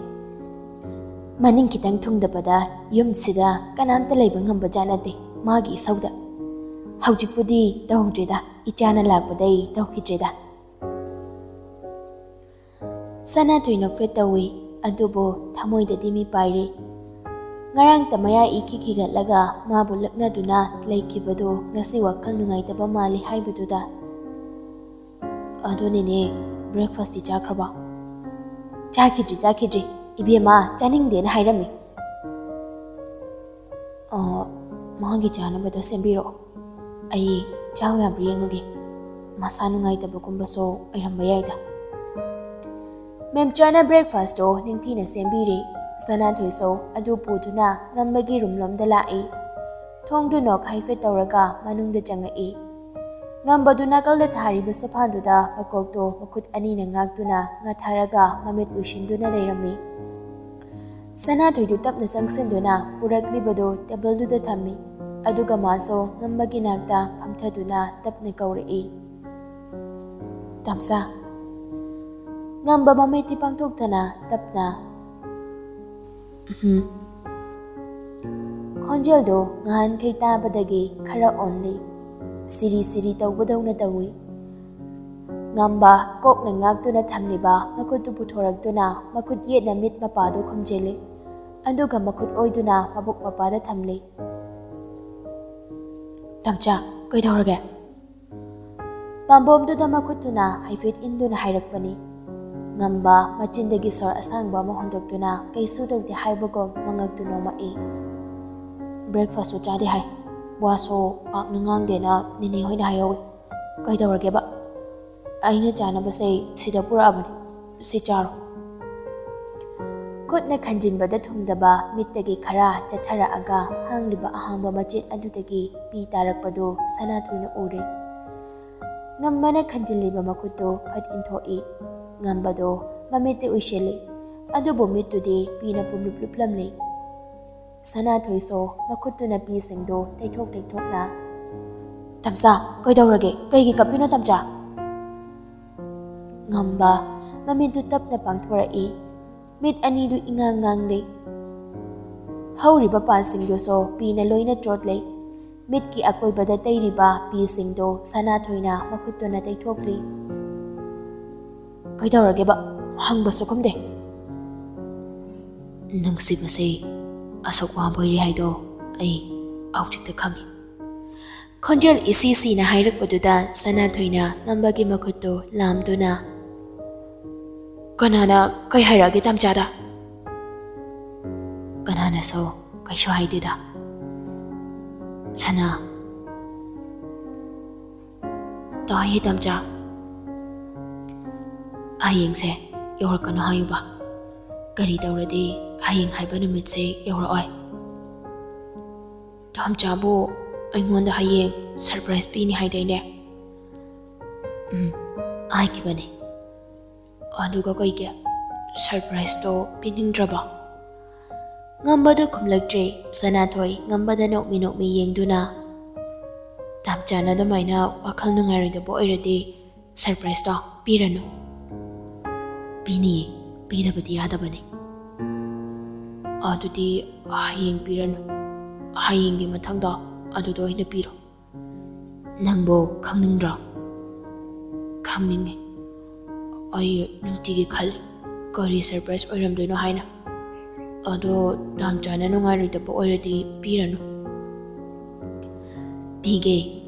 ꯃꯅꯤꯡ ꯈꯤꯇꯪ ꯊꯨꯡꯗꯕꯗ ꯌꯨꯝꯁꯤꯗ ꯀꯅꯥꯝꯇ ꯂꯩꯕ ꯉꯝꯕ ꯖꯥꯠ ꯅꯠꯇꯦ ꯃꯥꯒꯤ ꯏꯁꯧꯗ꯫ ꯍꯧꯖꯤꯛꯄꯨꯗꯤ ꯇꯧꯗ꯭ꯔꯦꯗ, ꯏꯆꯥꯅ ꯂꯥꯛꯄꯗꯩ ꯇꯧꯈꯤꯗ꯭ꯔꯦꯗ꯫ ꯁꯅꯥꯊꯣꯏ ꯅꯣꯛꯐꯦꯠ ꯇꯧꯏ, ꯑꯗꯨꯕꯨ ꯊꯃꯣꯏꯗꯗꯤ ꯃꯤ ꯄꯥꯏꯔꯤ꯫ ꯉꯔꯥꯡꯇ ꯃꯌꯥ ꯏꯈꯤ ꯈꯤꯒꯠꯂꯒ ꯃꯥꯕꯨ ꯂꯛꯅꯗꯨꯅ ꯂꯩꯈꯤꯕꯗꯨ ꯉꯁꯤ ꯋꯥꯈꯜ ꯅꯨꯡꯉꯥꯏꯇꯕ ꯃꯥꯜꯂꯤ ꯍꯥꯏꯕꯗꯨꯗ꯫ ꯑꯗꯨꯅꯤꯅꯦ, breakfastꯇꯤ ꯆꯥꯈ꯭ꯔꯕ? ꯆꯥꯈꯤꯗ꯭ꯔꯤ, ꯆꯥꯈꯤꯗ꯭ꯔꯤ꯫ ꯏꯕꯦꯝꯃ, ꯆꯥꯅꯤꯡꯗꯦꯅ ꯍꯥꯏꯔꯝꯃꯤ꯫ ꯑ, ꯃꯥꯒꯤ ꯆꯥꯅꯕꯗꯣ ꯁꯦꯝꯕꯤꯔꯛꯑꯣ꯫ ꯑꯩ ꯆꯥꯎ ꯌꯥꯕ꯭ꯔꯥ ꯌꯦꯡꯉꯒꯦ꯫ ꯃꯁꯥ ꯅꯨꯡꯉꯥꯏꯇꯕꯒꯨꯝꯕꯁꯨ ꯑꯣꯏꯔꯝꯕ ꯌꯥꯏꯗ꯫ ꯃꯦꯝꯆꯥꯅ breakfastꯇꯣ ꯅꯤꯡꯊꯤꯅ ꯁꯦꯝꯕꯤꯔꯦ꯫ ꯁꯅꯥꯊꯣꯏꯁꯨ ꯑꯗꯨ ꯄꯨꯗꯨꯅ ꯉꯝꯕꯒꯤ roomꯂꯣꯝꯗ ꯂꯥꯛꯏ꯫ ꯊꯣꯡꯗꯨ knock ꯍꯥꯏꯐꯦꯠ ꯇꯧꯔꯒ ꯃꯅꯨꯡꯗ ꯆꯪꯉꯛꯏ꯫ ꯉꯝꯕꯗꯨ ꯅꯥꯀꯜꯗ ꯊꯥꯔꯤꯕ sofaꯗꯨꯗ ꯃꯀꯣꯛꯇꯣ ꯃꯈꯨꯠ ꯑꯅꯤꯅ ꯉꯥꯛꯇꯨꯅ ꯉꯥꯊꯥꯔꯒ ꯃꯃꯤꯠ ꯎꯏꯁꯤꯟꯗꯨꯅ ꯂꯩꯔꯝꯃꯤ꯫ ꯁꯅꯥꯊꯣꯏꯗꯨ ꯇꯞꯅ ꯆꯪꯁꯤꯟꯗꯨꯅ ꯄꯨꯔꯛꯂꯤꯕꯗꯨ tableꯗꯨꯗ ꯊꯝꯃꯤ꯫ ꯑꯗꯨꯒ ꯃꯥꯁꯨ ꯉꯝꯕꯒꯤ ꯅꯥꯛꯇ ꯐꯝꯊꯗꯨꯅ ꯇꯞꯅ ꯀꯧꯔꯛꯏ, "ꯇꯥꯝꯆꯥ!" ꯉꯝꯕ ꯃꯃꯤꯠꯇꯤ ꯄꯥꯡꯊꯣꯛꯇꯅ ꯇꯞꯅ, "ꯎꯝ"꯫ ꯈꯣꯟꯖꯦꯜꯗꯨ ꯉꯍꯥꯟꯈꯩ ꯇꯥꯕꯗꯒꯤ ꯈꯔ ꯑꯣꯟꯂꯤ꯫ ꯁꯤꯔꯤ ꯁꯤꯔꯤ ꯇꯧꯕꯗꯧꯅ ꯇꯧꯏ꯫ ꯉꯝꯕ ꯀꯣꯛꯅ ꯉꯥꯛꯇꯨꯅ ꯊꯝꯂꯤꯕ ꯃꯈꯨꯠꯇꯨ ꯄꯨꯊꯣꯔꯛꯇꯨꯅ ꯃꯈꯨꯠ ꯌꯦꯠꯅ ꯃꯤꯠ ꯃꯄꯥꯗꯨ ꯈꯨꯝꯖꯤꯜꯂꯤ꯫ ꯑꯗꯨꯒ ꯃꯈꯨꯠ ꯑꯣꯏꯗꯨꯅ ꯃꯕꯨꯛ ꯃꯄꯥꯗ ꯊꯝꯂꯤ꯫ "ꯇꯥꯝꯆꯥ, ꯀꯩꯗꯧꯔꯒꯦ?" ꯄꯥꯝꯕꯣꯝꯗꯨꯗ ꯃꯈꯨꯠꯇꯨꯅ ꯍꯥꯏꯐꯦꯠ ꯏꯟꯗꯨꯅ ꯍꯥꯏꯔꯛꯄꯅꯤ꯫ ꯉꯝꯕ ꯃꯆꯤꯟꯗꯒꯤ ꯁꯣꯔ ꯑꯁꯥꯡꯕ ꯑꯃ ꯍꯣꯟꯗꯣꯛꯇꯨꯅ ꯀꯩꯁꯨ ꯇꯧꯗꯦ ꯍꯥꯏꯕꯒꯨꯝ ꯃꯉꯛꯇꯨ ꯅꯣꯝꯃꯛꯏ꯫ "ꯕ꯭ꯔꯦꯛꯐꯥꯁꯁꯨ ꯆꯥꯗꯦ ꯍꯥꯏ, ꯋꯥꯁꯨ ꯄꯥꯛꯅ ꯉꯥꯡꯗꯦꯅ ꯅꯦꯅꯦ ꯍꯣꯏꯅ ꯍꯥꯏꯍꯧꯏ꯫ ꯀꯩꯗꯧꯔꯒꯦꯕ? ꯑꯩꯅ ꯆꯥꯅꯕꯁꯦ ꯁꯤꯗ ꯄꯨꯔꯛꯑꯕꯅꯤ, ꯁꯤ ꯆꯥꯔꯣ꯫" ꯈꯨꯠꯅ ꯈꯟꯖꯤꯟꯕꯗ ꯊꯨꯡꯗꯕ ꯃꯤꯠꯇꯒꯤ ꯈꯔ ꯆꯠꯊꯔꯛꯑꯒ ꯍꯥꯡꯂꯤꯕ ꯑꯍꯥꯡꯕ ꯃꯆꯦꯠ ꯑꯗꯨꯗꯒꯤ ꯄꯤ ꯇꯥꯔꯛꯄꯗꯨ ꯁꯅꯥꯊꯣꯏꯅ ꯎꯔꯦ꯫ ꯉꯝꯕꯅ ꯈꯟꯖꯤꯜꯂꯤꯕ ꯃꯈꯨꯠꯇꯨ ꯐꯠ ꯏꯟꯊꯣꯛꯏ꯫ ꯉꯝꯕꯗꯣ ꯃꯃꯤꯠꯇ ꯎꯏꯁꯤꯜꯂꯤ, ꯑꯗꯨꯕꯨ ꯃꯤꯠꯇꯨꯗꯤ ꯄꯤꯅ ꯄꯨꯝꯂꯨꯞ ꯂꯨꯞꯂꯝꯂꯤ꯫ ꯁꯅꯥꯊꯣꯏꯁꯨ ꯃꯈꯨꯠꯇꯨꯅ ꯄꯤꯁꯤꯡꯗꯨ ꯇꯩꯊꯣꯛ ꯇꯩꯊꯣꯛꯅ, "ꯇꯝꯆꯥ, ꯀꯩꯗꯧꯔꯒꯦ? ꯀꯩꯒꯤ ꯀꯞꯄꯤꯅꯣ, ꯇꯝꯆꯥ?" ꯉꯝꯕ ꯃꯃꯤꯠꯇꯨ ꯇꯞꯅ ꯄꯥꯡꯊꯣꯔꯛꯏ꯫ ꯃꯤꯠ ꯑꯅꯤꯗꯨ ꯏꯉꯥꯡ ꯉꯥꯡꯂꯤ꯫ ꯍꯧꯔꯤꯕ ꯄꯥꯁꯤꯡꯗꯨꯁꯨ ꯄꯤꯅ ꯂꯣꯏꯅ ꯆꯣꯠꯂꯤ꯫ ꯃꯤꯠꯀꯤ ꯑꯀꯣꯏꯕꯗ ꯇꯩꯔꯤꯕ ꯄꯤꯁꯤꯡꯗꯨ ꯁꯅꯥꯊꯣꯏꯅ ꯃꯈꯨꯠꯇꯨꯅ ꯇꯩꯊꯣꯛꯂꯤ꯫ "ꯀꯩꯗꯧꯔꯒꯦꯕ? ꯍꯪꯕꯁꯨ ꯈꯨꯝꯗꯦ꯫" "ꯅꯨꯡꯁꯤꯕꯁꯦ ꯑꯁꯨꯛ ꯋꯥꯕ ꯑꯣꯏꯔꯦ ꯍꯥꯏꯗꯣ ꯑꯩ ꯍꯧꯖꯤꯛꯇ ꯈꯪꯉꯤ꯫" ꯈꯣꯟꯖꯦꯜ ꯏꯁꯤ ꯁꯤꯅ ꯍꯥꯏꯔꯛꯄꯗꯨꯗ ꯁꯅꯥꯊꯣꯏꯅ ꯉꯝꯕꯒꯤ ꯃꯈꯨꯠꯇꯨ ꯂꯥꯝꯗꯨꯅ, "ꯀꯅꯥꯅ ꯀꯩ ꯍꯥꯏꯔꯛꯑꯒꯦ ꯇꯝꯆꯥꯗ?" "ꯀꯅꯥꯅꯁꯨ ꯀꯩꯁꯨ ꯍꯥꯏꯗꯦꯗ ꯁꯅꯥ꯫" "ꯇꯥꯏꯌꯦ ꯇꯝꯆꯥ꯫" "ꯍꯌꯦꯡꯁꯦ ꯌꯧꯔꯛꯀꯅꯨ ꯍꯥꯏꯌꯨꯕ꯫ ꯀꯔꯤ ꯇꯧꯔꯗꯤ ꯍꯌꯦꯡ ꯍꯥꯏꯕ ꯅꯨꯃꯤꯠꯁꯦ ꯌꯧꯔꯛꯑꯣꯏ?" "ꯇꯝꯆꯥꯕꯨ ꯑꯩꯉꯣꯟꯗ ꯍꯌꯦꯡ ꯁꯔꯄ꯭ꯔꯥꯏꯖ ꯄꯤꯅꯤ ꯍꯥꯏꯗꯥꯏꯅꯦ?" "ꯎꯝ, ꯍꯥꯏꯈꯤꯕꯅꯤ꯫ ꯑꯗꯨꯒ ꯀꯩꯒꯤ? ꯁꯔꯄ꯭ꯔꯥꯏꯖꯇꯣ ꯄꯤꯅꯤꯡꯗ꯭ꯔꯕ?" ꯉꯝꯕꯗ ꯈꯨꯝꯂꯛꯇ꯭ꯔꯦ꯫ ꯁꯅꯥꯊꯣꯏ ꯉꯝꯕꯗ ꯅꯣꯛꯃꯤ ꯅꯣꯛꯃꯤ ꯌꯦꯡꯗꯨꯅ, "ꯇꯥꯝꯆꯥꯅ ꯑꯗꯨꯃꯥꯏꯅ ꯋꯥꯈꯜ ꯅꯨꯡꯉꯥꯏꯔꯣꯏꯗꯕ ꯑꯣꯏꯔꯗꯤ ꯁꯔꯄ꯭ꯔꯥꯏꯖꯇꯣ ꯄꯤꯔꯅꯨ꯫" "ꯄꯤꯅꯤꯌꯦ, ꯄꯤꯗꯕꯗꯤ ꯌꯥꯗꯕꯅꯤ꯫" "ꯑꯗꯨꯗꯤ ꯍꯌꯦꯡ ꯄꯤꯔꯅꯨ, ꯍꯌꯦꯡꯒꯤ ꯃꯊꯪꯗꯣ ꯑꯗꯨꯗ ꯑꯣꯏꯅ ꯄꯤꯔꯣ꯫" "ꯅꯪꯕꯨ ꯈꯪꯅꯤꯡꯗ꯭ꯔꯣ?" "ꯈꯪꯅꯤꯡꯉꯤ꯫ ꯑꯩ ꯅꯨꯡꯇꯤꯒꯤ ꯈꯜꯂꯤ, ꯀꯔꯤ ꯁꯔꯄ꯭ꯔꯥꯏꯖ ꯑꯣꯏꯔꯝꯗꯣꯏꯅꯣ ꯍꯥꯏꯅ꯫ ꯑꯗꯣ ꯇꯥꯝꯆꯥꯅ ꯅꯨꯡꯉꯥꯏꯔꯣꯏꯗꯕ ꯑꯣꯏꯔꯗꯤ ꯄꯤꯔꯅꯨ꯫" "ꯄꯤꯒꯦ,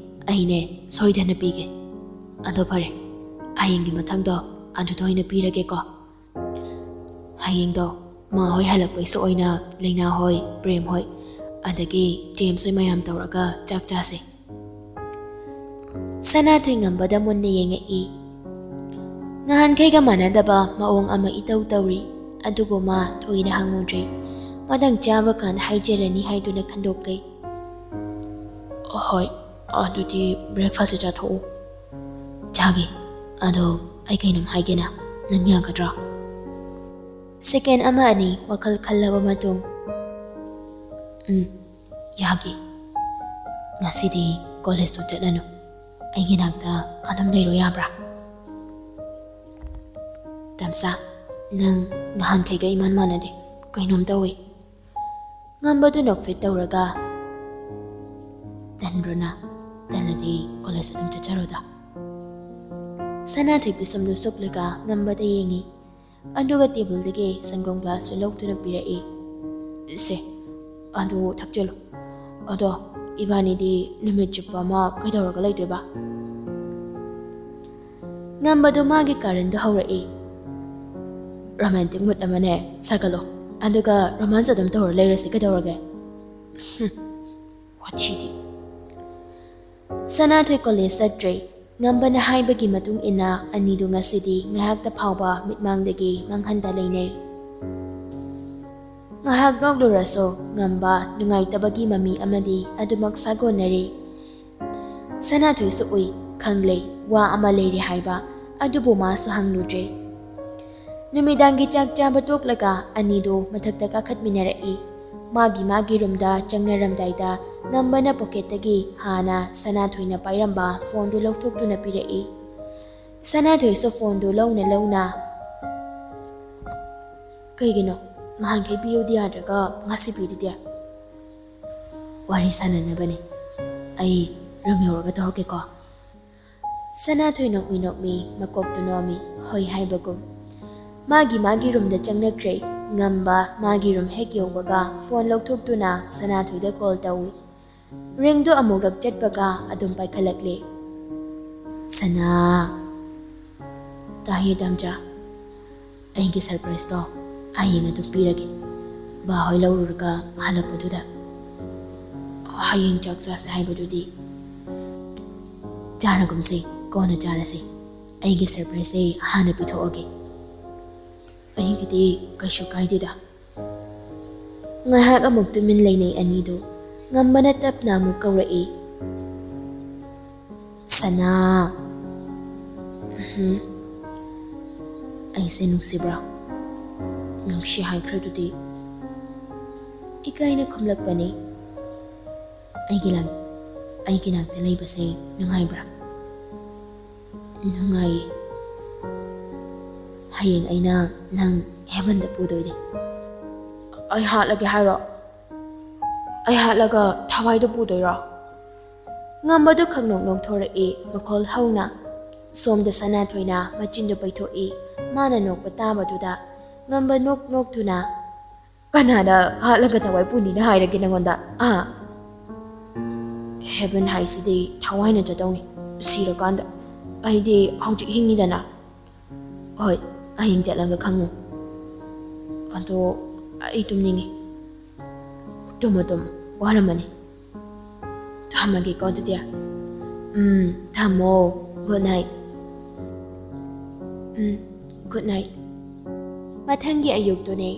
ꯑꯩꯅꯦ ꯁꯣꯏꯗꯅ ꯄꯤꯒꯦ꯫ ꯑꯗꯣ ꯐꯔꯦ, ꯍꯌꯦꯡꯒꯤ ꯃꯊꯪꯗꯣ ꯑꯗꯨꯗ ꯑꯣꯏꯅ ꯄꯤꯔꯒꯦꯀꯣ꯫ ꯍꯌꯦꯡꯗꯣ ꯃꯥ ꯍꯣꯏ ꯍꯜꯂꯛꯄꯩꯁꯨ ꯑꯣꯏꯅ ꯂꯩꯅꯥ ꯍꯣꯏ, ꯄ꯭ꯔꯦꯝ ꯍꯣꯏ, ꯑꯗꯒꯤ ꯖꯦꯝꯁ ꯍꯣꯏ ꯃꯌꯥꯝ ꯇꯧꯔꯒ ꯆꯥꯛ ꯆꯥꯁꯦ꯫ ꯁꯅꯥꯊꯣꯏ ꯉꯝꯕꯗ ꯃꯨꯟꯅ ꯌꯦꯡꯉꯛꯏ꯫ ꯅꯍꯥꯟꯈꯩꯒ ꯃꯥꯟꯅꯗꯕ ꯃꯑꯣꯡ ꯑꯃ ꯏꯇꯧ ꯇꯧꯔꯤ꯫ ꯑꯗꯨꯕꯨ ꯃꯥ ꯊꯣꯏꯅ ꯍꯪꯉꯨꯗ꯭ꯔꯦ꯫ ꯃꯊꯪ ꯆꯥꯕ ꯀꯥꯟꯗ ꯍꯥꯏꯖꯔꯅꯤ ꯍꯥꯏꯗꯨꯅ ꯈꯟꯗꯣꯛꯂꯦ꯫ "ꯍꯣꯏ, ꯑꯗꯨꯗꯤ breakfast ꯆꯥꯊꯣꯛꯎ꯫ ꯆꯥꯒꯦ꯫ ꯑꯗꯣ ꯑꯩ ꯀꯩꯅꯣꯝ ꯍꯥꯏꯒꯦꯅ, ꯅꯪ ꯌꯥꯒꯗ꯭ꯔꯣ?" ꯁꯦꯀꯦꯟ ꯑꯃ ꯑꯅꯤ ꯋꯥꯈꯜ ꯈꯜꯂꯕ ꯃꯇꯨꯡ, "ꯎꯝ, ꯌꯥꯒꯦ꯫ ꯉꯁꯤꯗꯤ ꯀꯣꯂꯦꯖꯇꯣ ꯆꯠꯂꯅꯨ꯫ ꯑꯩꯒꯤ ꯅꯥꯛꯇ ꯑꯗꯨꯝ ꯂꯩꯔꯣ, ꯌꯥꯕ꯭ꯔꯥ?" "ꯇꯝꯆꯥ, ꯅꯪ ꯅꯍꯥꯟꯈꯩꯒ ꯏꯃꯥꯟ ꯃꯥꯟꯅꯗꯦ꯫ ꯀꯩꯅꯣꯝ ꯇꯧꯏ꯫" ꯉꯝꯕꯗꯨ ꯅꯣꯛꯐꯦꯠ ꯇꯧꯔꯒ, "ꯇꯟꯕ꯭ꯔꯣ ꯅꯪ? ꯇꯜꯂꯗꯤ ꯀꯣꯂꯦꯖ ꯑꯗꯨꯝ ꯆꯠꯆꯔꯣꯗ꯫" ꯁꯅꯥꯊꯣꯏ ꯄꯤꯁꯨꯝꯗꯨ ꯁꯨꯛꯂꯒ ꯉꯝꯕꯗ ꯌꯦꯡꯉꯤ꯫ ꯑꯗꯨꯒ ꯇꯦꯕꯜꯗꯒꯤ ꯁꯪꯒꯣꯝ ꯒ꯭ꯂꯥꯁꯁꯨ ꯂꯧꯗꯨꯅ ꯄꯤꯔꯛꯏ꯫ "ꯁꯦ, ꯑꯗꯨ ꯊꯛꯆꯜꯂꯨ꯫ ꯑꯗꯣ ꯏꯕꯥꯅꯤꯗꯤ ꯅꯨꯃꯤꯠ ꯆꯨꯞꯄ ꯑꯃ ꯀꯩꯗꯧꯔꯒ ꯂꯩꯗꯣꯏꯕ?" ꯉꯝꯕꯗꯨ ꯃꯥꯒꯤ ꯀꯥꯔꯟꯗꯨ ꯍꯧꯔꯛꯏ꯫ "Romantic mood ꯑꯃꯅꯦ ꯁꯥꯒꯠꯂꯣ, ꯑꯗꯨꯒ romance ꯑꯗꯨꯝ ꯇꯧꯔ ꯂꯩꯔꯁꯤ, ꯀꯩꯗꯧꯔꯒꯦ?" ꯍꯨꯝ, ꯋꯥꯊꯤꯗꯤ꯫ ꯁꯅꯥꯊꯣꯏ ꯀꯣꯂꯦꯖ ꯆꯠꯇ꯭ꯔꯦ꯫ ꯉꯝꯕꯅ ꯍꯥꯏꯕꯒꯤ ꯃꯇꯨꯡ ꯏꯟꯅ ꯑꯅꯤꯗꯨ ꯉꯁꯤꯗꯤ ꯉꯥꯏꯍꯥꯛꯇ ꯐꯥꯎꯕ ꯃꯤꯠꯃꯥꯡꯗꯒꯤ ꯃꯥꯡꯍꯟꯗ ꯂꯩꯅꯩ꯫ ꯉꯥꯏꯍꯥꯛ ꯅꯣꯛꯂꯨꯔꯁꯨ ꯉꯝꯕ ꯅꯨꯡꯉꯥꯏꯇꯕꯒꯤ ꯃꯃꯤ ꯑꯃꯗꯤ ꯑꯗꯨꯃꯛ ꯁꯥꯒꯣꯟꯅꯔꯤ꯫ ꯁꯅꯥꯊꯣꯏꯁꯨ ꯎꯏ, ꯈꯪꯂꯦ, ꯋꯥ ꯑꯃ ꯂꯩꯔꯦ ꯍꯥꯏꯕ, ꯑꯗꯨꯕꯨ ꯃꯥꯁꯨ ꯍꯪꯂꯨꯗ꯭ꯔꯦ꯫ ꯅꯨꯃꯤꯗꯥꯡꯒꯤ ꯆꯥꯛ ꯆꯥꯕ ꯇꯣꯛꯂꯒ ꯑꯅꯤꯗꯨ ꯃꯊꯛꯇ ꯀꯥꯈꯠꯃꯤꯟꯅꯔꯛꯏ꯫ ꯃꯥꯒꯤ ꯃꯥꯒꯤ ꯔꯨꯝꯗ ꯆꯪꯅꯔꯝꯗꯥꯏꯗ ꯉꯝꯕꯅ ꯄꯣꯀꯦꯠꯇꯒꯤ ꯍꯥꯟꯅ ꯁꯅꯥꯊꯣꯏꯅ ꯄꯥꯏꯔꯝꯕ ꯐꯣꯟꯗꯨ ꯂꯧꯊꯣꯛꯇꯨꯅ ꯄꯤꯔꯛꯏ꯫ ꯁꯅꯥꯊꯣꯏꯁꯨ ꯐꯣꯟꯗꯨ ꯂꯧꯅ ꯂꯧꯅ, "ꯀꯩꯒꯤꯅꯣ ꯉꯍꯥꯟꯈꯩ ꯄꯤꯌꯨꯗꯤ ꯌꯥꯗ꯭ꯔꯒ ꯉꯁꯤ ꯄꯤꯔꯤꯗꯤ?" "ꯋꯥꯔꯤ ꯁꯥꯟꯅꯅꯕꯅꯤ꯫ ꯑꯩ ꯔꯨꯝ ꯌꯧꯔꯒ ꯇꯧꯔꯛꯀꯦꯀꯣ꯫" ꯁꯅꯥꯊꯣꯏ ꯅꯣꯛꯃꯤ ꯅꯣꯛꯃꯤ ꯃꯀꯣꯛꯇꯨ ꯅꯣꯝꯃꯤ, ꯍꯣꯏ ꯍꯥꯏꯕꯒꯨꯝ꯫ ꯃꯥꯒꯤ ꯃꯥꯒꯤ ꯔꯨꯝꯗ ꯆꯪꯅꯈ꯭ꯔꯦ꯫ ꯉꯝꯕ ꯃꯥꯒꯤ ꯔꯨꯝ ꯍꯦꯛ ꯌꯧꯕꯒ ꯐꯣꯟ ꯂꯧꯊꯣꯛꯇꯨꯅ ꯁꯅꯥꯊꯣꯏꯗ ꯀꯣꯜ ꯇꯧꯏ꯫ ꯔꯤꯡꯗꯨ ꯑꯃꯨꯛꯔꯛ ꯆꯠꯄꯒ ꯑꯗꯨꯝ ꯄꯥꯏꯈꯠꯂꯛꯂꯦ꯫ ꯁꯅꯥ꯫ ꯇꯥꯏꯌꯦ ꯗꯥꯝꯆꯥ꯫ ꯑꯩꯒꯤ ꯁꯔꯄ꯭ꯔꯥꯏꯖꯇꯣ ꯍꯌꯦꯡ ꯑꯗꯨꯝ ꯄꯤꯔꯒꯦ꯫ ꯕꯥ ꯍꯣꯏ ꯂꯧꯔꯨꯔꯒ ꯍꯜꯂꯛꯄꯗꯨꯗ꯫ ꯍꯌꯦꯡ ꯆꯥꯛ ꯆꯥꯁꯦ ꯍꯥꯏꯕꯗꯨꯗꯤ꯫ ꯆꯥꯔꯒꯨꯝꯁꯦ, ꯀꯣꯟꯅ ꯆꯥꯔꯁꯦ꯫ ꯑꯩꯒꯤ ꯁꯔꯄ꯭ꯔꯥꯏꯖꯁꯦ ꯍꯥꯟꯅ ꯄꯤꯊꯣꯛꯑꯒꯦ꯫ ꯑꯩꯒꯤꯗꯤ ꯀꯩꯁꯨ ꯀꯥꯏꯗꯦꯗ꯫ ꯉꯥꯏꯍꯥꯛ ꯑꯃꯨꯛ ꯇꯨꯃꯤꯟ ꯂꯩꯅꯩ ꯑꯅꯤꯗꯨ꯫ ꯉꯝꯕꯅ ꯇꯞꯅ ꯑꯃꯨꯛ ꯀꯧꯔꯛꯏ, "ꯁꯅꯥ!" "ꯎꯝꯍꯨꯝ꯫ ꯑꯩꯁꯦ ꯅꯨꯡꯁꯤꯕ꯭ꯔꯥ?" "ꯅꯨꯡꯁꯤ ꯍꯥꯏꯈ꯭ꯔꯗꯨꯗꯤ?" ꯏꯀꯥꯏꯅ ꯈꯨꯝꯂꯛꯄꯅꯤ꯫ "ꯑꯩꯒꯤ ꯂꯥꯡ-, ꯑꯩꯒꯤ ꯅꯥꯛꯇ ꯂꯩꯕꯁꯦ ꯅꯨꯡꯉꯥꯏꯕ꯭ꯔꯥ?" "ꯅꯨꯡꯉꯥꯏꯌꯦ꯫ ꯍꯌꯦꯡ ꯑꯩꯅ ꯅꯪ ꯍꯦꯕꯟꯗ ꯄꯨꯗꯣꯏꯅꯦ꯫" "ꯑꯩ ꯍꯥꯠꯂꯒꯦ ꯍꯥꯏꯔꯣ? ꯑꯩ ꯍꯥꯠꯂꯒ ꯊꯋꯥꯏꯗꯣ ꯄꯨꯗꯣꯏꯔꯣ?" ꯉꯝꯕꯗꯨ ꯈꯪꯅꯣꯛ ꯅꯣꯛꯊꯣꯔꯛꯏ, ꯃꯈꯣꯜ ꯍꯧꯅ꯫ ꯁꯣꯝꯗ ꯁꯅꯥꯊꯣꯏꯅ ꯃꯆꯤꯟꯗꯨ ꯄꯩꯊꯣꯛꯏ꯫ ꯃꯥꯅ ꯅꯣꯛꯄ ꯇꯥꯕꯗꯨꯗ ꯉꯝꯕ ꯅꯣꯛ ꯅꯣꯛꯇꯨꯅ, "ꯀꯅꯥꯅ ꯍꯥꯠꯂꯒ ꯊꯋꯥꯏ ꯄꯨꯅꯤꯅ ꯍꯥꯏꯔꯒꯦ ꯅꯪꯉꯣꯟꯗ? ꯑꯥ? ꯍꯦꯕꯟ ꯍꯥꯏꯁꯤꯗꯤ ꯊꯋꯥꯏꯅ ꯆꯠꯇꯧꯅꯤ, ꯁꯤꯔꯀꯥꯟꯗ꯫ ꯑꯩꯗꯤ ꯍꯧꯖꯤꯛ ꯍꯤꯡꯉꯤꯗꯅ꯫ ꯍꯣꯏ, ꯍꯌꯦꯡ ꯆꯠꯂꯒ ꯈꯪꯉꯨ꯫ ꯑꯗꯣ ꯑꯩ ꯇꯨꯝꯅꯤꯡꯉꯤ꯫" "ꯇꯨꯝꯃꯣ, ꯇꯨꯝꯃꯣ, ꯋꯥꯔꯝꯃꯅꯤ꯫ ꯊꯝꯃꯒꯦꯀꯣ ꯑꯗꯨꯗꯤ꯫" "ꯎꯝ, ꯊꯝꯃꯣ꯫ Good night." "ꯎꯝ, ꯒꯨꯗ ꯅꯥꯏꯠ꯫" ꯃꯊꯪꯒꯤ ꯑꯌꯨꯛꯇꯨꯅꯦ꯫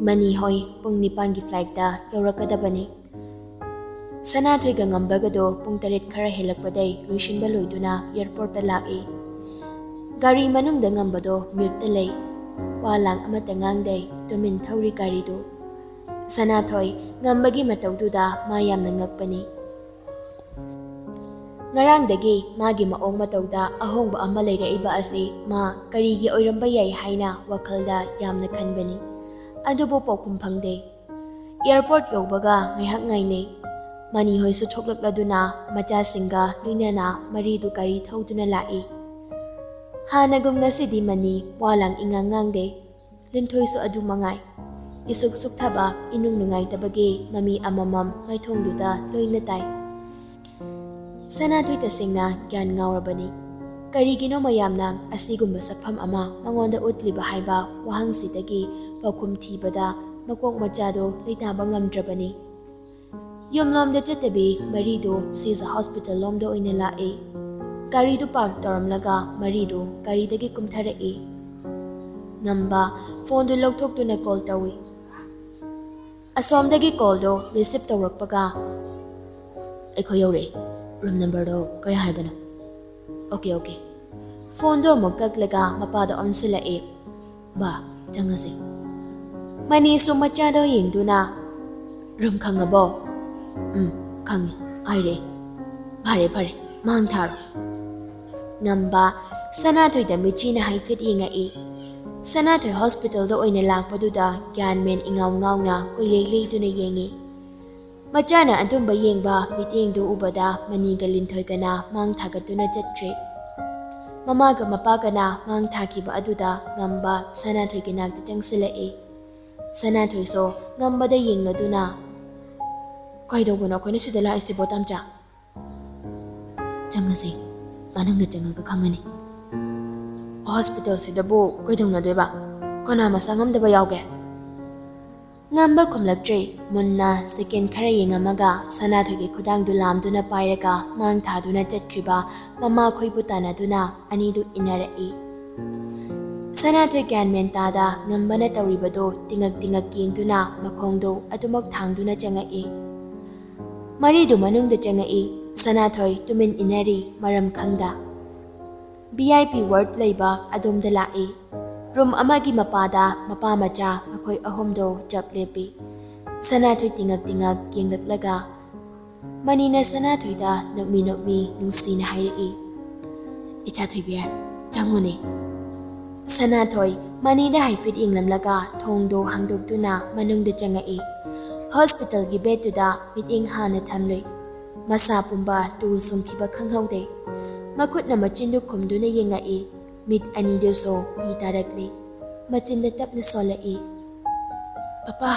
ꯃꯅꯤ ꯍꯣꯏ ꯄꯨꯡ ꯅꯤꯄꯥꯟꯒꯤ ꯐ꯭ꯂꯥꯏꯠꯇ ꯌꯧꯔꯛꯀꯗꯕꯅꯤ꯫ ꯁꯅꯥꯊꯣꯏꯒ ꯉꯝꯕꯒꯗꯣ ꯄꯨꯡ ꯇꯔꯦꯠ ꯈꯔ ꯍꯦꯜꯂꯛꯄꯗꯩ ꯂꯣꯏꯁꯤꯟꯕ ꯂꯣꯏꯗꯨꯅ ꯑꯦꯌꯔꯄꯣꯔꯠꯇ ꯂꯥꯛꯏ꯫ ꯒꯥꯔꯤ ꯃꯅꯨꯡꯗ ꯉꯝꯕꯗꯣ ꯃ꯭ꯌꯨꯠꯇ ꯂꯩ꯫ ꯋꯥ ꯂꯥꯡ ꯑꯃꯠꯇ ꯉꯥꯡꯗꯩ, ꯇꯨꯃꯤꯟ ꯊꯧꯔꯤ ꯒꯥꯔꯤꯗꯨ꯫ ꯁꯅꯥꯊꯣꯏ ꯉꯝꯕꯒꯤ ꯃꯇꯧꯗꯨꯗ ꯃꯥ ꯌꯥꯝꯅ ꯉꯛꯄꯅꯤ꯫ ꯉꯔꯥꯡꯗꯒꯤ ꯃꯥꯒꯤ ꯃꯑꯣꯡ ꯃꯇꯧꯗ ꯑꯍꯣꯡꯕ ꯑꯃ ꯂꯩꯔꯛꯏꯕ ꯑꯁꯤ ꯃꯥ ꯀꯔꯤꯒꯤ ꯑꯣꯏꯔꯝꯕ ꯌꯥꯏ ꯍꯥꯏꯅ ꯋꯥꯈꯜꯗ ꯌꯥꯝꯅ ꯈꯟꯕꯅꯤ꯫ ꯑꯗꯨꯕꯨ ꯄꯥꯎꯈꯨꯝ ꯐꯪꯗꯦ꯫ ꯑꯦꯌꯔꯄꯣꯔꯠ ꯌꯧꯕꯒ ꯉꯥꯏꯍꯥꯛ ꯉꯥꯏꯅꯩ꯫ ꯃꯅꯤ ꯍꯣꯏꯁꯨ ꯊꯣꯛꯂꯛꯂꯗꯨꯅ ꯃꯆꯥꯁꯤꯡꯒ ꯂꯣꯏꯅꯅ ꯃꯔꯤꯗꯨ ꯒꯥꯔꯤ ꯊꯧꯗꯨꯅ ꯂꯥꯛꯏ꯫ ꯍꯥꯟꯅꯒꯨꯝ ꯉꯁꯤꯗꯤ ꯃꯅꯤ ꯋꯥ ꯂꯥꯡ ꯏꯉꯥꯡ ꯉꯥꯡꯗꯦ꯫ ꯂꯤꯟꯊꯣꯏꯁꯨ ꯑꯗꯨ ꯃꯉꯥꯏ꯫ ꯏꯁꯨꯛ ꯁꯨꯛꯊꯕ, ꯏꯅꯨꯡ ꯅꯨꯡꯉꯥꯏꯇꯕꯒꯤ ꯃꯃꯤ ꯑꯃꯃꯝ ꯃꯥꯏꯊꯣꯡꯗꯨꯗ ꯂꯣꯏꯅ ꯇꯥꯏ꯫ ꯁꯅꯥꯊꯣꯏ ꯇꯁꯦꯡꯅ ꯒ꯭ꯌꯥꯟ ꯉꯥꯎꯔꯕꯅꯤ꯫ ꯀꯔꯤꯒꯤꯅꯣ ꯃꯌꯥꯝꯅ ꯑꯁꯤꯒꯨꯝꯕ ꯁꯛꯐꯝ ꯑꯃ ꯃꯉꯣꯟꯗ ꯎꯠꯂꯤꯕ ꯍꯥꯏꯕ ꯋꯥꯍꯪꯁꯤꯗꯒꯤ ꯄꯥꯎꯈꯨꯝ ꯊꯤꯕꯗ ꯃꯀꯣꯛ ꯃꯆꯥꯗꯣ ꯂꯩꯇꯥꯕ ꯉꯝꯗ꯭ꯔꯕꯅꯤ꯫ ꯌꯨꯝꯂꯣꯝꯗ ꯆꯠꯇꯕꯤ ꯃꯔꯤꯗꯨ ꯁꯤꯖ ꯍꯣꯁꯄꯤꯇꯥꯜ ꯂꯣꯝꯗ ꯑꯣꯏꯅ ꯂꯥꯛꯏ꯫ ꯒꯥꯔꯤꯗꯨ ꯄꯥꯔꯛ ꯇꯧꯔꯝꯂꯒ ꯃꯔꯤꯗꯨ ꯒꯥꯔꯤꯗꯒꯤ ꯀꯨꯝꯊꯔꯛꯏ꯫ ꯉꯝꯕ ꯐꯣꯟꯗꯨ ꯂꯧꯊꯣꯛꯇꯨꯅ ꯀꯣꯜ ꯇꯧꯏ꯫ ꯑꯁꯣꯝꯗꯒꯤ ꯀꯣꯜꯗꯣ ꯔꯤꯁꯤꯞ ꯇꯧꯔꯛꯄꯒ, "ꯑꯩꯈꯣꯏ ꯌꯧꯔꯛꯑꯦ꯫ ꯔꯨꯝ ꯅꯝꯕꯔꯗꯣ ꯀꯌꯥ ꯍꯥꯏꯕꯅꯣ?" "Okay, okay." ꯐꯣꯟꯗꯣ ꯑꯃꯨꯛ ꯀꯛꯂꯒ ꯃꯄꯥꯗ ꯑꯣꯟꯁꯤꯜꯂꯛꯑꯦ꯫ "ꯕꯥ, ꯆꯪꯉꯁꯤ꯫" ꯃꯅꯤꯁꯨ ꯃꯆꯥꯗꯣ ꯌꯦꯡꯗꯨꯅ, "ꯔꯨꯝ ꯈꯪꯉꯕꯣ?" "ꯎꯝ, ꯈꯪꯉꯤ, ꯍꯥꯏꯔꯛꯑꯦ꯫" "ꯐꯔꯦ, ꯐꯔꯦ, ꯃꯥꯡ ꯊꯥꯔꯣ꯫" ꯉꯝꯕ ꯁꯅꯥꯊꯣꯏꯗ ꯃꯤꯠꯆꯤꯅ ꯍꯥꯏꯐꯦꯠ ꯌꯦꯡꯉꯛꯏ꯫ ꯁꯅꯥꯊꯣꯏ ꯍꯣꯁꯄꯤꯇꯥꯜꯗ ꯑꯣꯏꯅ ꯂꯥꯛꯄꯗꯨꯗ ꯒ꯭ꯌꯥꯟ ꯃꯦꯟ ꯏꯉꯥꯎ ꯉꯥꯎꯅ ꯀꯣꯏꯂꯩ ꯂꯩꯗꯨꯅ ꯌꯦꯡꯉꯤ꯫ ꯃꯆꯥꯅ ꯑꯗꯨꯝꯕ ꯌꯦꯡꯕ ꯃꯤꯠꯌꯦꯡꯗꯨ ꯎꯕꯗ ꯃꯅꯤꯒ ꯂꯤꯟꯊꯣꯏꯒꯅ ꯃꯥꯡ ꯊꯥꯒꯠꯇꯨꯅ ꯆꯠꯈ꯭ꯔꯦ꯫ ꯃꯃꯥꯒ ꯃꯄꯥꯒꯅ ꯃꯥꯡ ꯊꯥꯈꯤꯕ ꯑꯗꯨꯗ ꯉꯝꯕ ꯁꯅꯥꯊꯣꯏꯒꯤ ꯅꯥꯛꯇ ꯆꯪꯁꯤꯜꯂꯛꯏ꯫ ꯁꯅꯥꯊꯣꯏꯁꯨ ꯉꯝꯕꯗ ꯌꯦꯡꯂꯗꯨꯅ, "ꯀꯩꯗꯧꯕꯅꯣ ꯑꯩꯈꯣꯏꯅ ꯁꯤꯗ ꯂꯥꯛꯏꯁꯤꯕꯣ, ꯇꯥꯝꯆꯥ?" "ꯆꯪꯉꯁꯤ, ꯃꯅꯨꯡꯗ ꯆꯪꯉꯒ ꯈꯪꯉꯅꯤ꯫ ꯍꯣꯁꯄꯤꯇꯥꯜꯁꯤꯗꯕꯨ ꯀꯩꯗꯧꯅꯗꯣꯏꯕ? ꯀꯅꯥ ꯃꯁꯥ ꯉꯝꯗꯕ ꯌꯥꯎꯒꯦ?" ꯉꯝꯕ ꯈꯨꯝꯂꯛꯇ꯭ꯔꯦ꯫ ꯃꯨꯟꯅ ꯁꯦꯀꯦꯟ ꯈꯔ ꯌꯦꯡꯉꯝꯃꯒ ꯁꯅꯥꯊꯣꯏꯒꯤ ꯈꯨꯗꯥꯡꯗꯨ ꯂꯥꯝꯗꯨꯅ ꯄꯥꯏꯔꯒ ꯃꯥꯡ ꯊꯥꯗꯨꯅ ꯆꯠꯈ꯭ꯔꯤꯕ ꯃꯃꯥ ꯈꯣꯏꯕꯨ ꯇꯥꯟꯅꯗꯨꯅ ꯑꯅꯤꯗꯨ ꯏꯟꯅꯔꯛꯏ꯫ ꯁꯅꯥꯊꯣꯏ ꯒ꯭ꯌꯥꯟ ꯃꯦꯟ ꯇꯥꯗ ꯉꯝꯕꯅ ꯇꯧꯔꯤꯕꯗꯨ ꯇꯤꯉꯛ ꯇꯤꯉꯛ ꯌꯦꯡꯗꯨꯅ ꯃꯈꯣꯡꯗꯨ ꯑꯗꯨꯃꯛ ꯊꯥꯡꯗꯨꯅ ꯆꯪꯉꯛꯏ꯫ ꯃꯔꯤꯗꯨ ꯃꯅꯨꯡꯗ ꯆꯪꯉꯛꯏ꯫ ꯁꯅꯥꯊꯣꯏ ꯇꯨꯃꯤꯟ ꯏꯟꯅꯔꯤ, ꯃꯔꯝ ꯈꯪꯗ꯫ ꯚꯤ ꯑꯥꯏ ꯄꯤ ꯋꯥꯔꯗ ꯂꯩꯕ ꯑꯗꯣꯝꯗ ꯂꯥꯛꯏ꯫ ꯔꯨꯝ ꯑꯃꯒꯤ ꯃꯄꯥꯗ ꯃꯄꯥ ꯃꯆꯥ ꯃꯈꯣꯏ ꯑꯍꯨꯝꯗꯣ ꯆꯞ ꯂꯦꯞꯄꯤ꯫ ꯁꯅꯥꯊꯣꯏ ꯇꯤꯉꯛ ꯇꯤꯉꯛ ꯌꯦꯡꯂꯛꯂꯒ ꯃꯅꯤꯅ ꯁꯅꯥꯊꯣꯏꯗ ꯅꯣꯛꯃꯤ ꯅꯣꯛꯃꯤ ꯅꯨꯡꯁꯤꯅ ꯍꯥꯏꯔꯛꯏ, "ꯏꯆꯥ ꯊꯣꯏꯕꯤ, ꯆꯪꯉꯨꯅꯦ꯫" ꯁꯅꯥꯊꯣꯏ ꯃꯅꯤꯗ ꯍꯥꯏꯐꯦꯠ ꯌꯦꯡꯂꯝꯂꯒ ꯊꯣꯡꯗꯣ ꯍꯥꯡꯗꯣꯛꯇꯨꯅ ꯃꯅꯨꯡꯗ ꯆꯪꯉꯛꯏ꯫ ꯍꯣꯁꯄꯤꯇꯥꯜꯒꯤ ꯕꯦꯗꯇꯨꯗ ꯃꯤꯠꯌꯦꯡ ꯍꯥꯟꯅ ꯊꯝꯂꯨꯏ꯫ ꯃꯁꯥ ꯄꯨꯝꯕ ꯇꯨ ꯆꯨꯡꯈꯤꯕ ꯈꯪꯍꯧꯗꯦ꯫ ꯃꯈꯨꯠꯅ ꯃꯆꯤꯟꯗꯨ ꯈꯨꯝꯗꯨꯅ ꯌꯦꯡꯉꯛꯏ꯫ ꯃꯤꯠ ꯑꯅꯤꯗꯨꯁꯨ ꯄꯤ ꯇꯥꯔꯛꯂꯤ꯫ ꯃꯆꯤꯟꯗ ꯇꯞꯅ ꯁꯣꯜꯂꯛꯏ, "ꯄꯄꯥ,